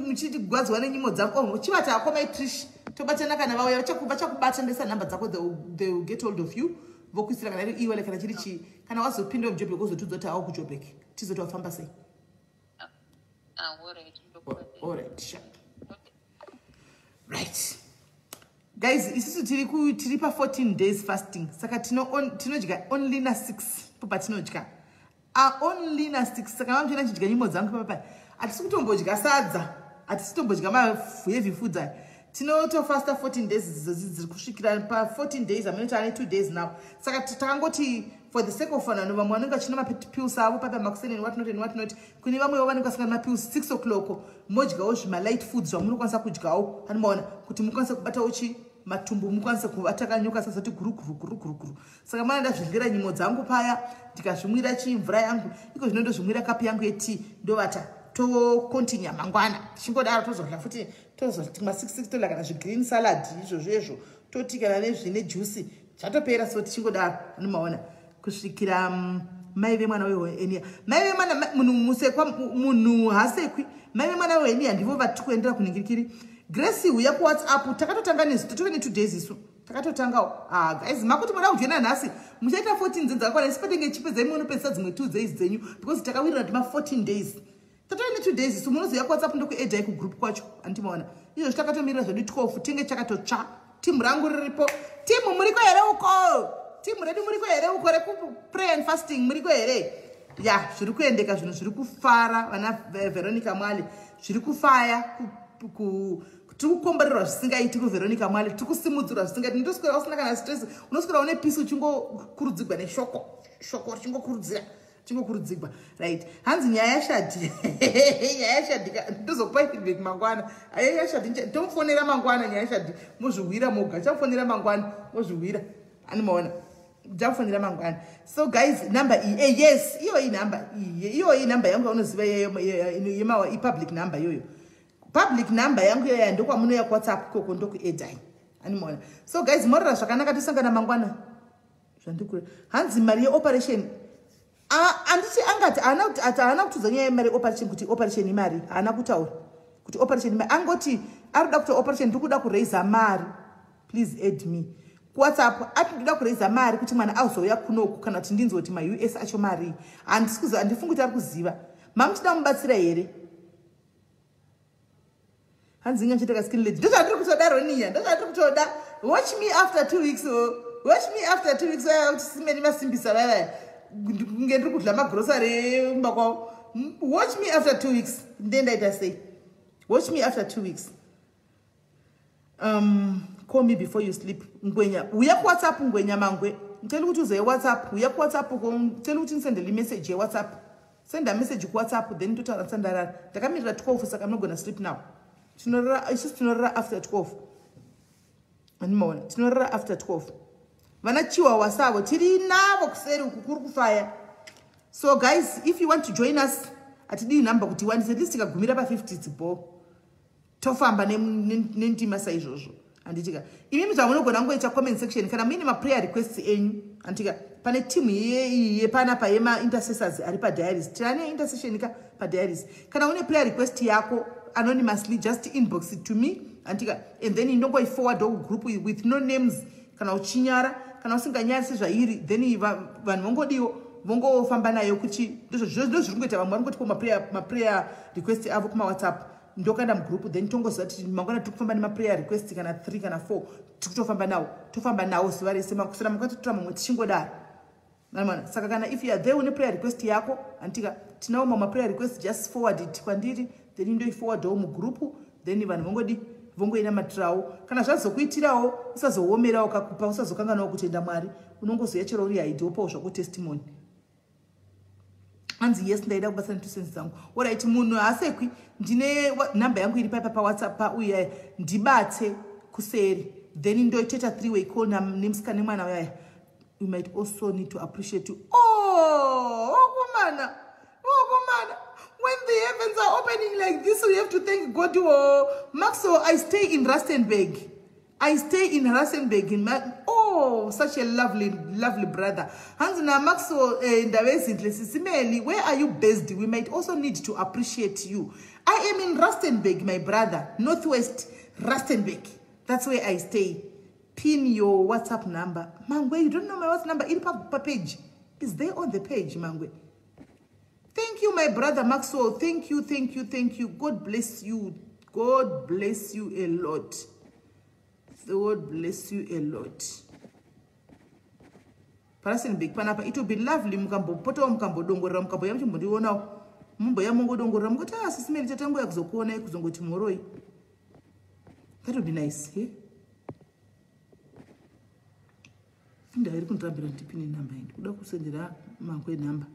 muchitigwadzwa nenyimo dzangu, oh, chivata akoma Trish, tobatana kana vauya. Vachakubata, ndesa nhamba dzako. They will get hold of you, vokuisira kana iri iwele, kana chiri chii. Kana wazopinda muJobek, wozotudza kuti awo kuJobek, tizoti wafamba sei. Alright, sharp. Right guys, isusu tiri pa14 days fasting, saka tinodya only na6 po patinodya, only na6. Saka vamuchiona chidya nyimo dzangu papapa, hatisi kutombodya sadza, hatisi kutombodya maheavy foods aya. Tinotofasta 14 days idzodzi dziri kusvikira pa14 days amunoti ane 2 days now. Saka takangoti for the sake of vanhu vamwe vanenge vachina mapills avo papa makuseni and what not and what not. Kune vamwewo vanenge vasingana mapills, 6 o'clock modyawo zvimalight foods zvamunokwanisa kudyawo, anomaona kuti mukwanise kubatawo chi matumbu, mukwanise kuvata kanyoka sazoti guru guru guru guru guru. Saka mana ndazvidyira nyimo dzangu paya, ndikazvimwira chimvura yangu iko zvino, ndozvimwira kapu yangu yetii, ndovata. Tokontinya mangwana tichingodaro, tozodya futi, tozoti ma66 todya kana zvigreen salad izvozvo izvo, toti kana nezvine juice, zvatopera. So tichingodaro, anomaona, kusvikira mai vemwana wehenia. Mai vemwana, munhu musekwa, munhu hasekwi. Mai vemwana wehenia ndivo vatiri kuendera kuningirikiri. Grace, huya kuWhatsApp. Takatotanga nesu, tatove ne2 days isu takatotangawo. Ah guys, makuti moda kujoina nhasi, muchaita 14 dzenyu dzakakwana. Isi patenge chipedzai, munopedzisa dzimwe 2 days dzenyu, because takawirira kuti ma14 days, tatove ne2 days isu. Munozoya kuWhatsApp, ndokuedhai kugroup kwacho, handimaona izvozvi. Takatomirira zvedu 12, tinge chakatotsva. Timu rangu riripo. Timu muriko here uko? Timu redu muriko here uko, rekupray and fasting? Muriko here? Ya, zviri kuendeka, zvinhu zviri kufara. Vana Veronica Mwale, zviri kufaya. Tiri kukomborerwa zvisingaiti kuVeronica Mwale, tiri kusimudzirwa zvisingaiti. Ndoswera usina kana stress, unoswera une peace, uchingokurudzigwa neshoko, shoko richingokurudzira, chingokurudzigwa. Right, hanzi nyaya yashadhi, nyaya yashadhi, ndozokupai feedback mangwana. Aya yashadhi tomufonera mangwana. Nyaya yashadhi mozvihwira moga, chamufonera mangwana, mozvihwira, animaona, ndichamufonera mangwana. So guys, number iyi, yes, iyoyi number iyi, iyoyi number yangu yaunoziva yemawa, ipublic number iyoyo, public number yangu iyoya. Ndokwamunoya kuWhatsApp ikoko, ndokuedai, animaona. So guys, morara zvakanaka, tosangana mangwana. Zvandikure, hanzi mari yeoperation. Handiti angati haana kutudza nyaya yemari yeoperation, kuti operation imari. Haana kutaura kuti operation imari, angoti ari kuda kuita operation, ndiri kuda kuraisa mari, please add me kuWhatsApp. Ati ndoda kuraisa mari kuti mwana azouya kunoku, kana kuti ndinzwe kuti maUS acho marii. Handisi kuziva, handifungi kuti ari kuziva. Mamuchida mubatsira here? Hanzi inga ndichiita kaskin lady, ndozvandiri kutoda, Ronia, ndozvandiri kutoda. Watch me after 2 weeks, oh. Watch me after 2 weeks. Vaya kuti simeni masimbisa vaya, kunge ndiri kudya magrosari emumba kwavo. Watch me after 2 weeks, ndendaita sei? Watch me after 2 weeks. Call me before you sleep. Ngwenya, uya kuWhatsApp. Ngwenya mangwe, ngicela ukuthi uze eWhatsApp. Uya kuWhatsApp, ngicela ukuthi nisendele imessage yeWhatsApp. Senda message kuWhatsApp, then totaura tisandarara. Ndakamirira 12, saka I'm not gonna sleep now. Tinorara isusu, tinorara after 12, andimaona, tinorara after 12. Vana chiwawa savo tiri navo kuseri uku, kuri kufaya. So guys, if you want to join us, hatidii nhamba kuti iwandise. At least tikagumira pa50 dzibo, tofamba nendima saizvozvo. Handitika imimi zvamunogona kungoita comment section kana muine maprayer requests enyu. Handitika pane team yepanapa yemaintercessors ari padiaries, tirane intercession ka padiaries. Kana une prayer request yako anonymously, just inbox it to me. Handitika, and then indongoiforward kugroup with no names. Kana uchinyara, kana usinganyari sezvairi, then vanhu vongodiwo vongofamba nayo kuti ndozviri kungoita. Vamwe vari kungotipo maprayer request avo kumawhatsapp, ndokanda mugroup, then tongoziva kuti mangwana tiri kufamba nemaprayer request kana 3 kana 4, tiri kutofamba nawo, tofamba nawo zuva rese kusera mangwana, totora mamwe tichingodaro. Mana saka kana if you are there une prayer request yako, handitika tinawo mamwe maprayer request, just forward it kwandiri, then ndoiforwardawo mugroup, then vanhu vongodi vongoinamatirawo. Kana zvazokuitirawo, usazoomerawo kakupa, usazokanganawo kutenda Mwari. Unongozoya chero uri haidi, wopawo zvako testimony. Hanzi yes, ndaida kubatsira ne2 cents dzangu. Alright, munhu haasekwi. Ndine nhamba yangu iri paipa pawhatsapp pauya, ndibate kuseri, then ndoitoita three way call nemusika nemwana uyaya. We might also need to appreciate you. Oh, okomana, okomana, when the heavens are opening like this, we have to thank God. Oh, Maxwell, I stay in Rustenburg. I stay in Rustenburg. In my, oh, such a lovely, lovely brother. Hanzi na Maxwell, Ndabezinhle Sisi Meli, where are you based? We might also need to appreciate you. I am in Rustenburg, my brother. Northwest Rustenburg. That's where I stay. Pin your WhatsApp number. Mangwe, you don't know my WhatsApp number? Iri pa page. Is there on the page, Mangwe? Thank you, my brother Maxwell. Thank you, thank you, thank you. God bless you. God bless you a lot. God bless you a lot. PaRustenburg panapa, it will be lovely mukambopotawo, mukambodongorera, mukamboya muchimbondionawo, mumboya mongodongorera, mungoti, "Ah, Sisi Meli, tatangoya kuzokuonai, kuzongoti mhoroi." That would be nice. Yeah? Indaa iri kundirambira ndipine namba iyi, ndikuda kusendera Mangwe nhamba.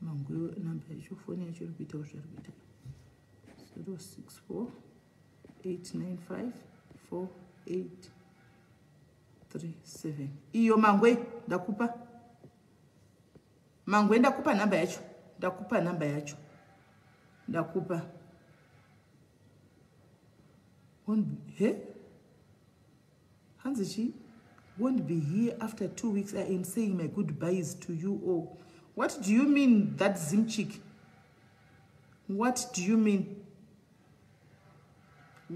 Mangwe namba yacho, foni yacho iri kuitawo zvairi kuita. 064 895 4837 iyo. Mangwe, ndakupa. Mangwe, ndakupa nhamba yacho, ndakupa nhamba yacho, ndakupa. He, hanzi chi won't be here after 2 weeks. I am saying my goodbyes to you all. What do you mean, that Zimchik? What do you mean?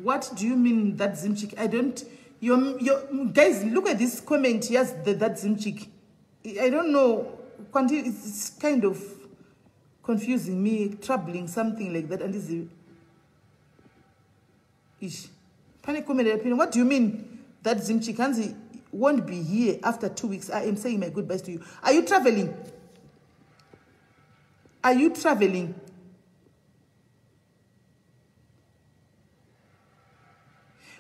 What do you mean, that Zimchik? I don't, your guys, look at this comment. Yes, that Zimchik, I don't know. It's kind of confusing me, troubling, something like that. And this ish pane comment yapina. What do you mean, that Zimchik? Hanzi won't be here after 2 weeks. I am saying my goodbyes to you. Are you traveling? Are you traveling?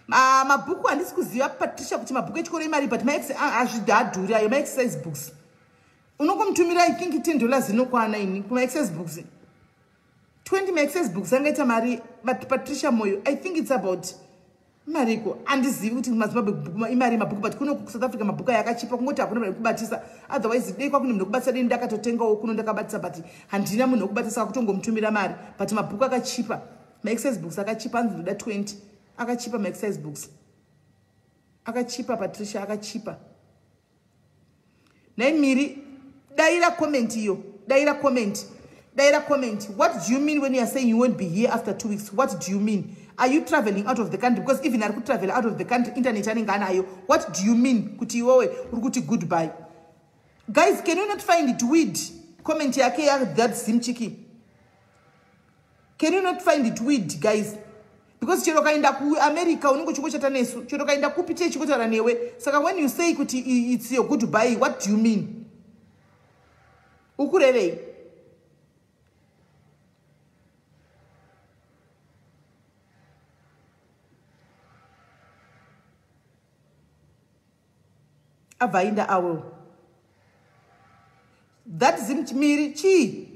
Mabhuku handisi kuziva, Patricia, kuti mabhuku echikoro imari, but azvidhadhuri ayo maexercise books. Unongomutumira, I think $10 inokwana ini kumaexercise books. 20 maexercise books angaita mari, but Patricia Moyo, I think it's about mariko. Handizivi kuti mazimbabwe imari mabhuku, but kuno kuSouth Africa mabhuku aya akachipa, kungoti hakuna munhu wekubatisa. Otherwise dei kwakune munhu wekubatisa, dei ndakatotengawo kuno ndakabatisa, but handina munhu wekubatisa, kakutongomutumira mari. But mabhuku akachipa, maexercise books akachipa. Hanzi ndoda 20. Akachipa maexercise books, akachipa, Patricia, akachipa. Nhai Miri, daira comment iyo, daira comment, daira comment. What do you mean when you are saying you won't be here after 2 weeks? What do you mean? Are you traveling out of the country? Because even ari kutravel out of the country, internet anenge anayo. What do you mean kuti iwewe uri kuti goodbye? Guys, can you not find it weird, comment yake ya that Zimchiki? Can you not find it weird, guys? Because chero kaenda kuAmerica unenge uchingochata nesu, chero kaenda kupi techingotaura newe. Saka when you say kuti it's your goodbye, what do you mean? Ukurevei? Abva aenda awo that Zimchimiri chii?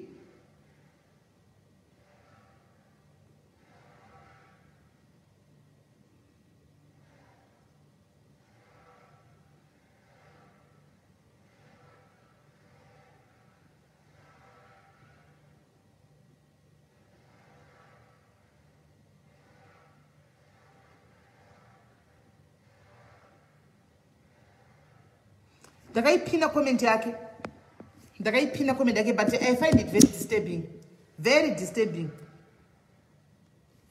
Ndakaipina comment yake. Ndakaipina comment yake, but I find it very disturbing. Very disturbing.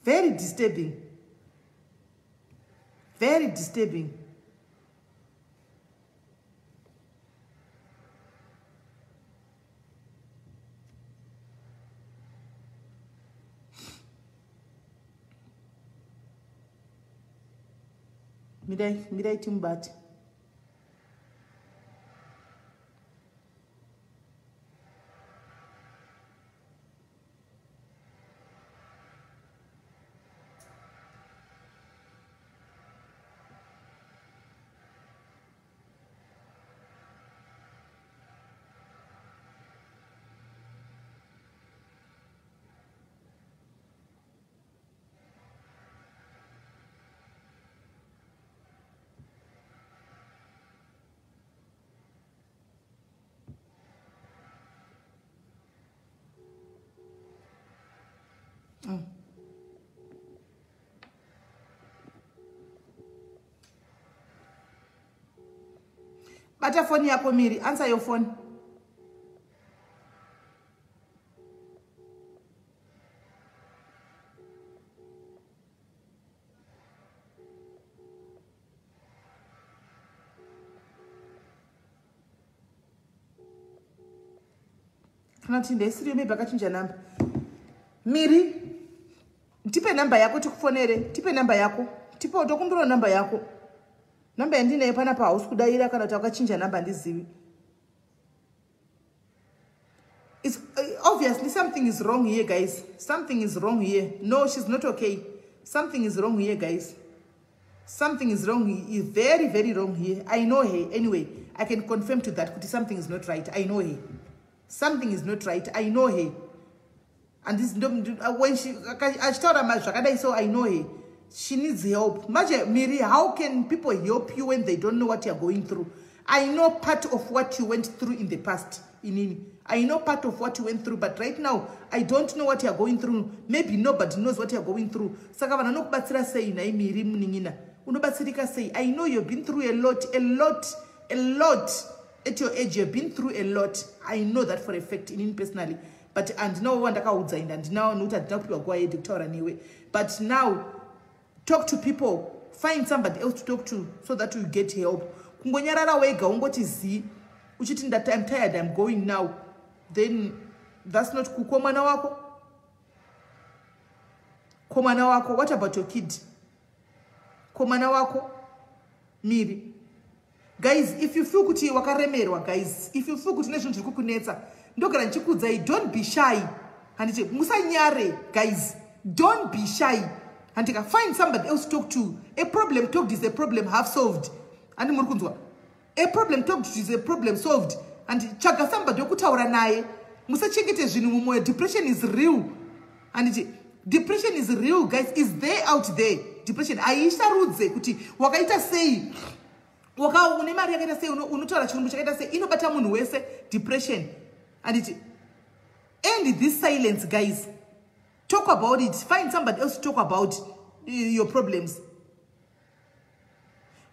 Very disturbing. Very disturbing. Mirai, mirai timubate. Bata foni yako Miri, answer your phone. Kana kuti ndaisiriyo maybe akachinja namba. Miri, tipe namba yako tikufonere, tipe namba yako. Tipo tokumbira namba yako. Namba yandinayo panapa hausi kudaira kana kuti wakachinja namba handizivi. It's obviously something is wrong here, guys. Something is wrong here. No, she's not okay. Something is wrong here, guys. Something is wrong. Is very, very wrong here. I know her anyway. I can confirm to that. Kuti something is not right. I know her. Something is not right. I know her. And this when she achitaura zvakadai so I know her. She needs help. Maje Miri, how can people help you when they don't know what you're going through? I know part of what you went through in the past. Inini. I know part of what you went through, but right now, I don't know what you're going through. Maybe nobody knows what you're going through. Saka vanhu vanokubatsira sei nhai Miri munin'ina? Unobatsirika sei? I know you've been through a lot, a lot, a lot. At your age, you've been through a lot. I know that for a fact, inini personally. But handinawo wandakaudza ende handinawo nokuti handina kupiwa guva yedu kutaura newe. But now, talk to people. Find somebody else to talk to so that you get help. Kungonyarara wega ungoti zi uchiti that I'm tired, I'm going now. Then that's not ko mwana wako. Ko mwana wako, what about your kid? Ko mwana wako Miri. Guys, if you feel kuti wakaremerwa, guys, if you feel kuti nezvinhu zviri kukunetsa, ndogara ndichikuudzai, don't be shy. Handiti musanyare, guys. Don't be shy. Handika, find somebody else to talk to. A problem talked is a problem half solved. Handi muri kunzwa? A problem talked is a problem solved. And tsvaga somebody wekutaura naye. Musachengete zvinhu mumwoyo. Depression is real. Handiti depression is real, guys. Is there out there. Depression haisharudze kuti wakaita sei. Waka une mari yakaita sei, unotaura chirungu chakaita sei, inobata munhu wese depression. Handiti end this silence, guys. Talk about it. Find somebody else to talk about your problems.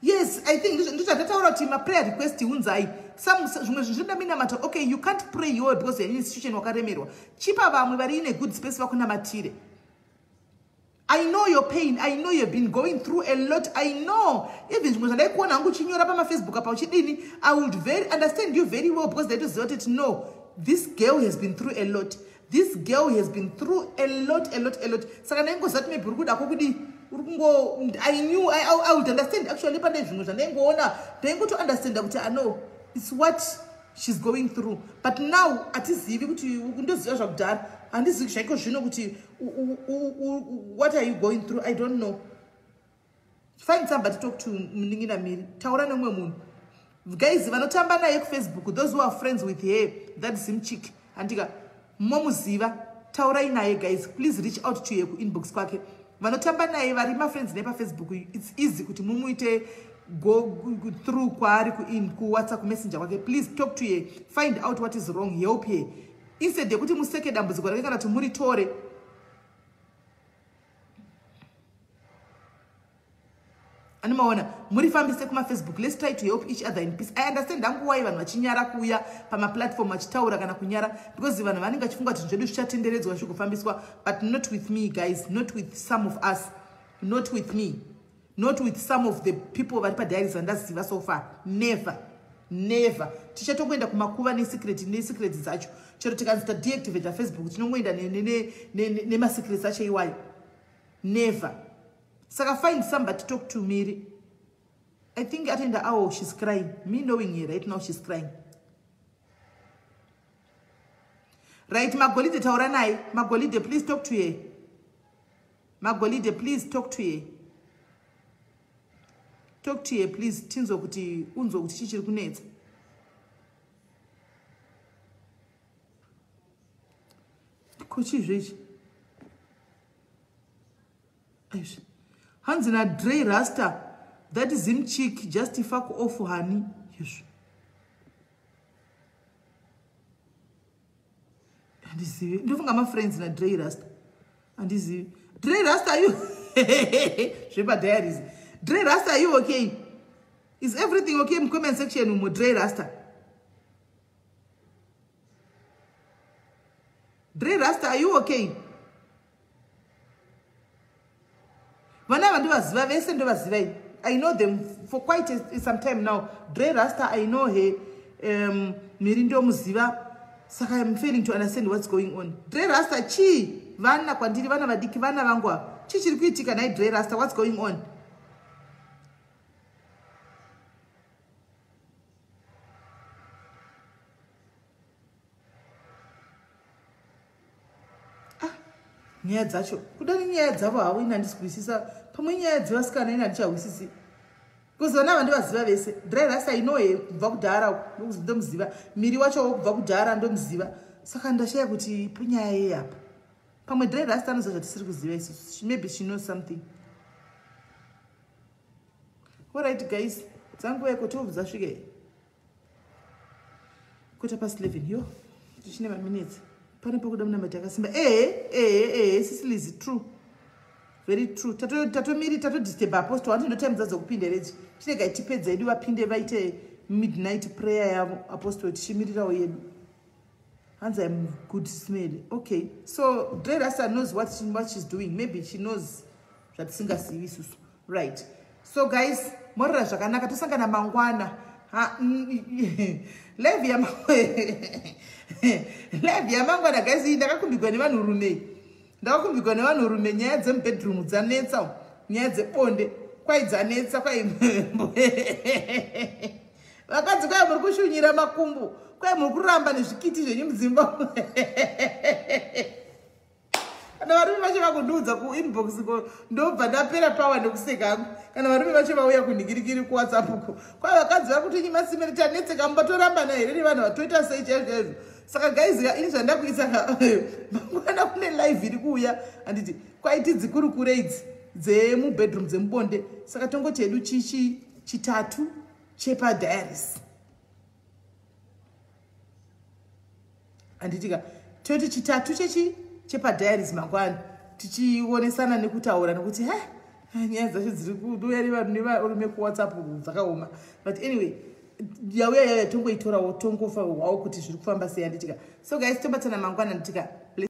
Yes, I think ndozvatataura kuti ma-prayer request unzai. Some zvimwe zvinhu zvinoda minamato. Okay, you can't pray your because you're in a situation wakaremerwa. Chipa vamwe vari in a good space vakunamatire. I know your pain. I know you've been going through a lot. I know. Even zvimwe zvandaikuona hangu uchinyora pamafacebook apa uchidini, I would very understand you very well because ndaitoziva kuti no, this girl has been through a lot. This girl has been through a lot, a lot, a lot. Saka ndaingoziva kuti maybe uri kuda kwokudii. Uri kungo I knew I would understand actually pane zvimwe zvandaingoona. Ndaingoto understand kuti I know it's what she's going through. But now atizivi kuti ndoziva zvakudhara. Handizivi zvaiko zvino kuti what are you going through? I don't know. Find somebody to talk to munin'ina Miri. Taura nemumwe munhu. Guys, vanotamba naye kuFacebook, those who are friends with her, that Zim chick. Handika momuziva, taurai naye guys. Please reach out to her kuinbox kwake. Vanotamba naye vari mafriends naye paFacebook, it's easy kuti mumuite go through kwaari kuWhatsApp kumessenger kwake. Please talk to her, find out what is wrong, help her. Instead yekuti museke dambudziko rake kana kuti muritore. Animaona Murifambise kumafacebook. Let's try to help each other in peace. I understand hangu why vanhu vachinyara kuuya pamaplatform vachitaura kana kunyara, because vanhu vanenge vachifunga kuti zvedu zvichatenderedzwa zvikufambiswa. But not with me, guys. Not with some of us. Not with me. Not with some of the people vari padiaries vandaziva so far. Never. Never. Tichatongoenda kumakuva nesecret, nesecret dzacho. Chero tikanzi tadeactivata Facebook, tinongoenda nemasecrets acho iwayo. Never. Saka find somebody to talk to, Miri. I think atenda awo, she's crying. Me knowing her right now, she's crying. Right, Magolide, taura naye. Magolide, please talk to her. Magolide, please talk to her. Talk to her, please. Tinzwe kuti, unzwe kuti chii chiri kunetsa. Ko chii ichi? Aizvi. Hanzi naDrey Rasta, that is him chick, just fuck off, honey. Izvo. Handizivi. Ndofunga mafriends naDrey Rasta. Handizivi. Drey Rasta, are you? Zvepadiaries. Drey Rasta, are you okay? Is everything okay in comment section umo, Drey Rasta? Drey Rasta, are you okay? Vana ava ndovaziva vese, ndovaziva ini. I know them for quite some time now. Drey Rasta, I know her. Miri ndomuziva. Saka I'm failing to understand what's going on. Drey Rasta, chii? Vana kwandiri, vana vadiki, vana vangu ava. Chii chiri kuitika nhai, Drey Rasta? What's going on? Nyaya dzacho kudani, nyaya dzavo havo ini handisi kuhwisisa. Pamwe nyaya dzevasikana ini handichahwisisi, because vana ava ndovaziva vese. Dry Rasta, I know her kubva kudhara, ndomuziva. Miri wachowo kubva kudhara ndomuziva. Saka ndashaya kuti nyaya yei apa. Pamwe Dry Rasta anoziva zvatisiri kuziva isusu. Maybe she knows something. Alright guys, dzanguva yeko 12 dzasvika, 11:15. Yo, tichine maminutes. Pane pakuda munamati akasimba. Ehe, ehe, ehe, Sicily is true, very true. Tatomiri tatodisturb apostle. Hanti ndo time dzadzokupinda redzi? Chiregai tipedza edu, vapinde vaite midnight prayer yavo apostle, tichimirirawo yedu. Hanzi I'm good smell. Okay, so Dre Rasta knows what she's doing. Maybe she knows zvatisingazivi isusu. Right, so guys, morora zvakanaka. Tosangana mangwana. Live yamangwana, guys, iyi ndakakumbigwa nevanhurume, ndakakumbigwa nevanhurume. Nyaya dzemubedroom dzanetsa, nyaya dzebonde kwai dzanetsa. Kwai vakadzi, kwai muri kushunyira makumbo, kwai muri kuramba nezvikiti zvenyu mudzimba. Kana varume vacho vakundiudza kuinbox, ndobva ndapera pawa nekuseka hangu. Kana varume vacho vauya kunhingirikiri kuWhatsApp uko, kwai vakadzi vari kutinyima simene, tanetseka mumba, torambana here nevanhu vatoita sei chaizvo chaizvo? Saka guys, ini zvandakuisa, mangwana kune live iri kuuya, handiti? Kwaiti dzikurukure idzi dzemubedroom, dzemubonde. Saka tongoti hedu chichi chitatu chepadiaries, handitika? Toti chitatu chechi chepadiaries mangwana, tichionesana nekutaura, nekuti ha, nyaya dzacho dziri kuuya nevanhu nevarume kuWhatsApp dzakaoma. But anyway, yauya yauya, tongoitorawo, tongofa hwawo kuti zviri kufamba sei, handitika? So guys, tobatana mangwana, handitika?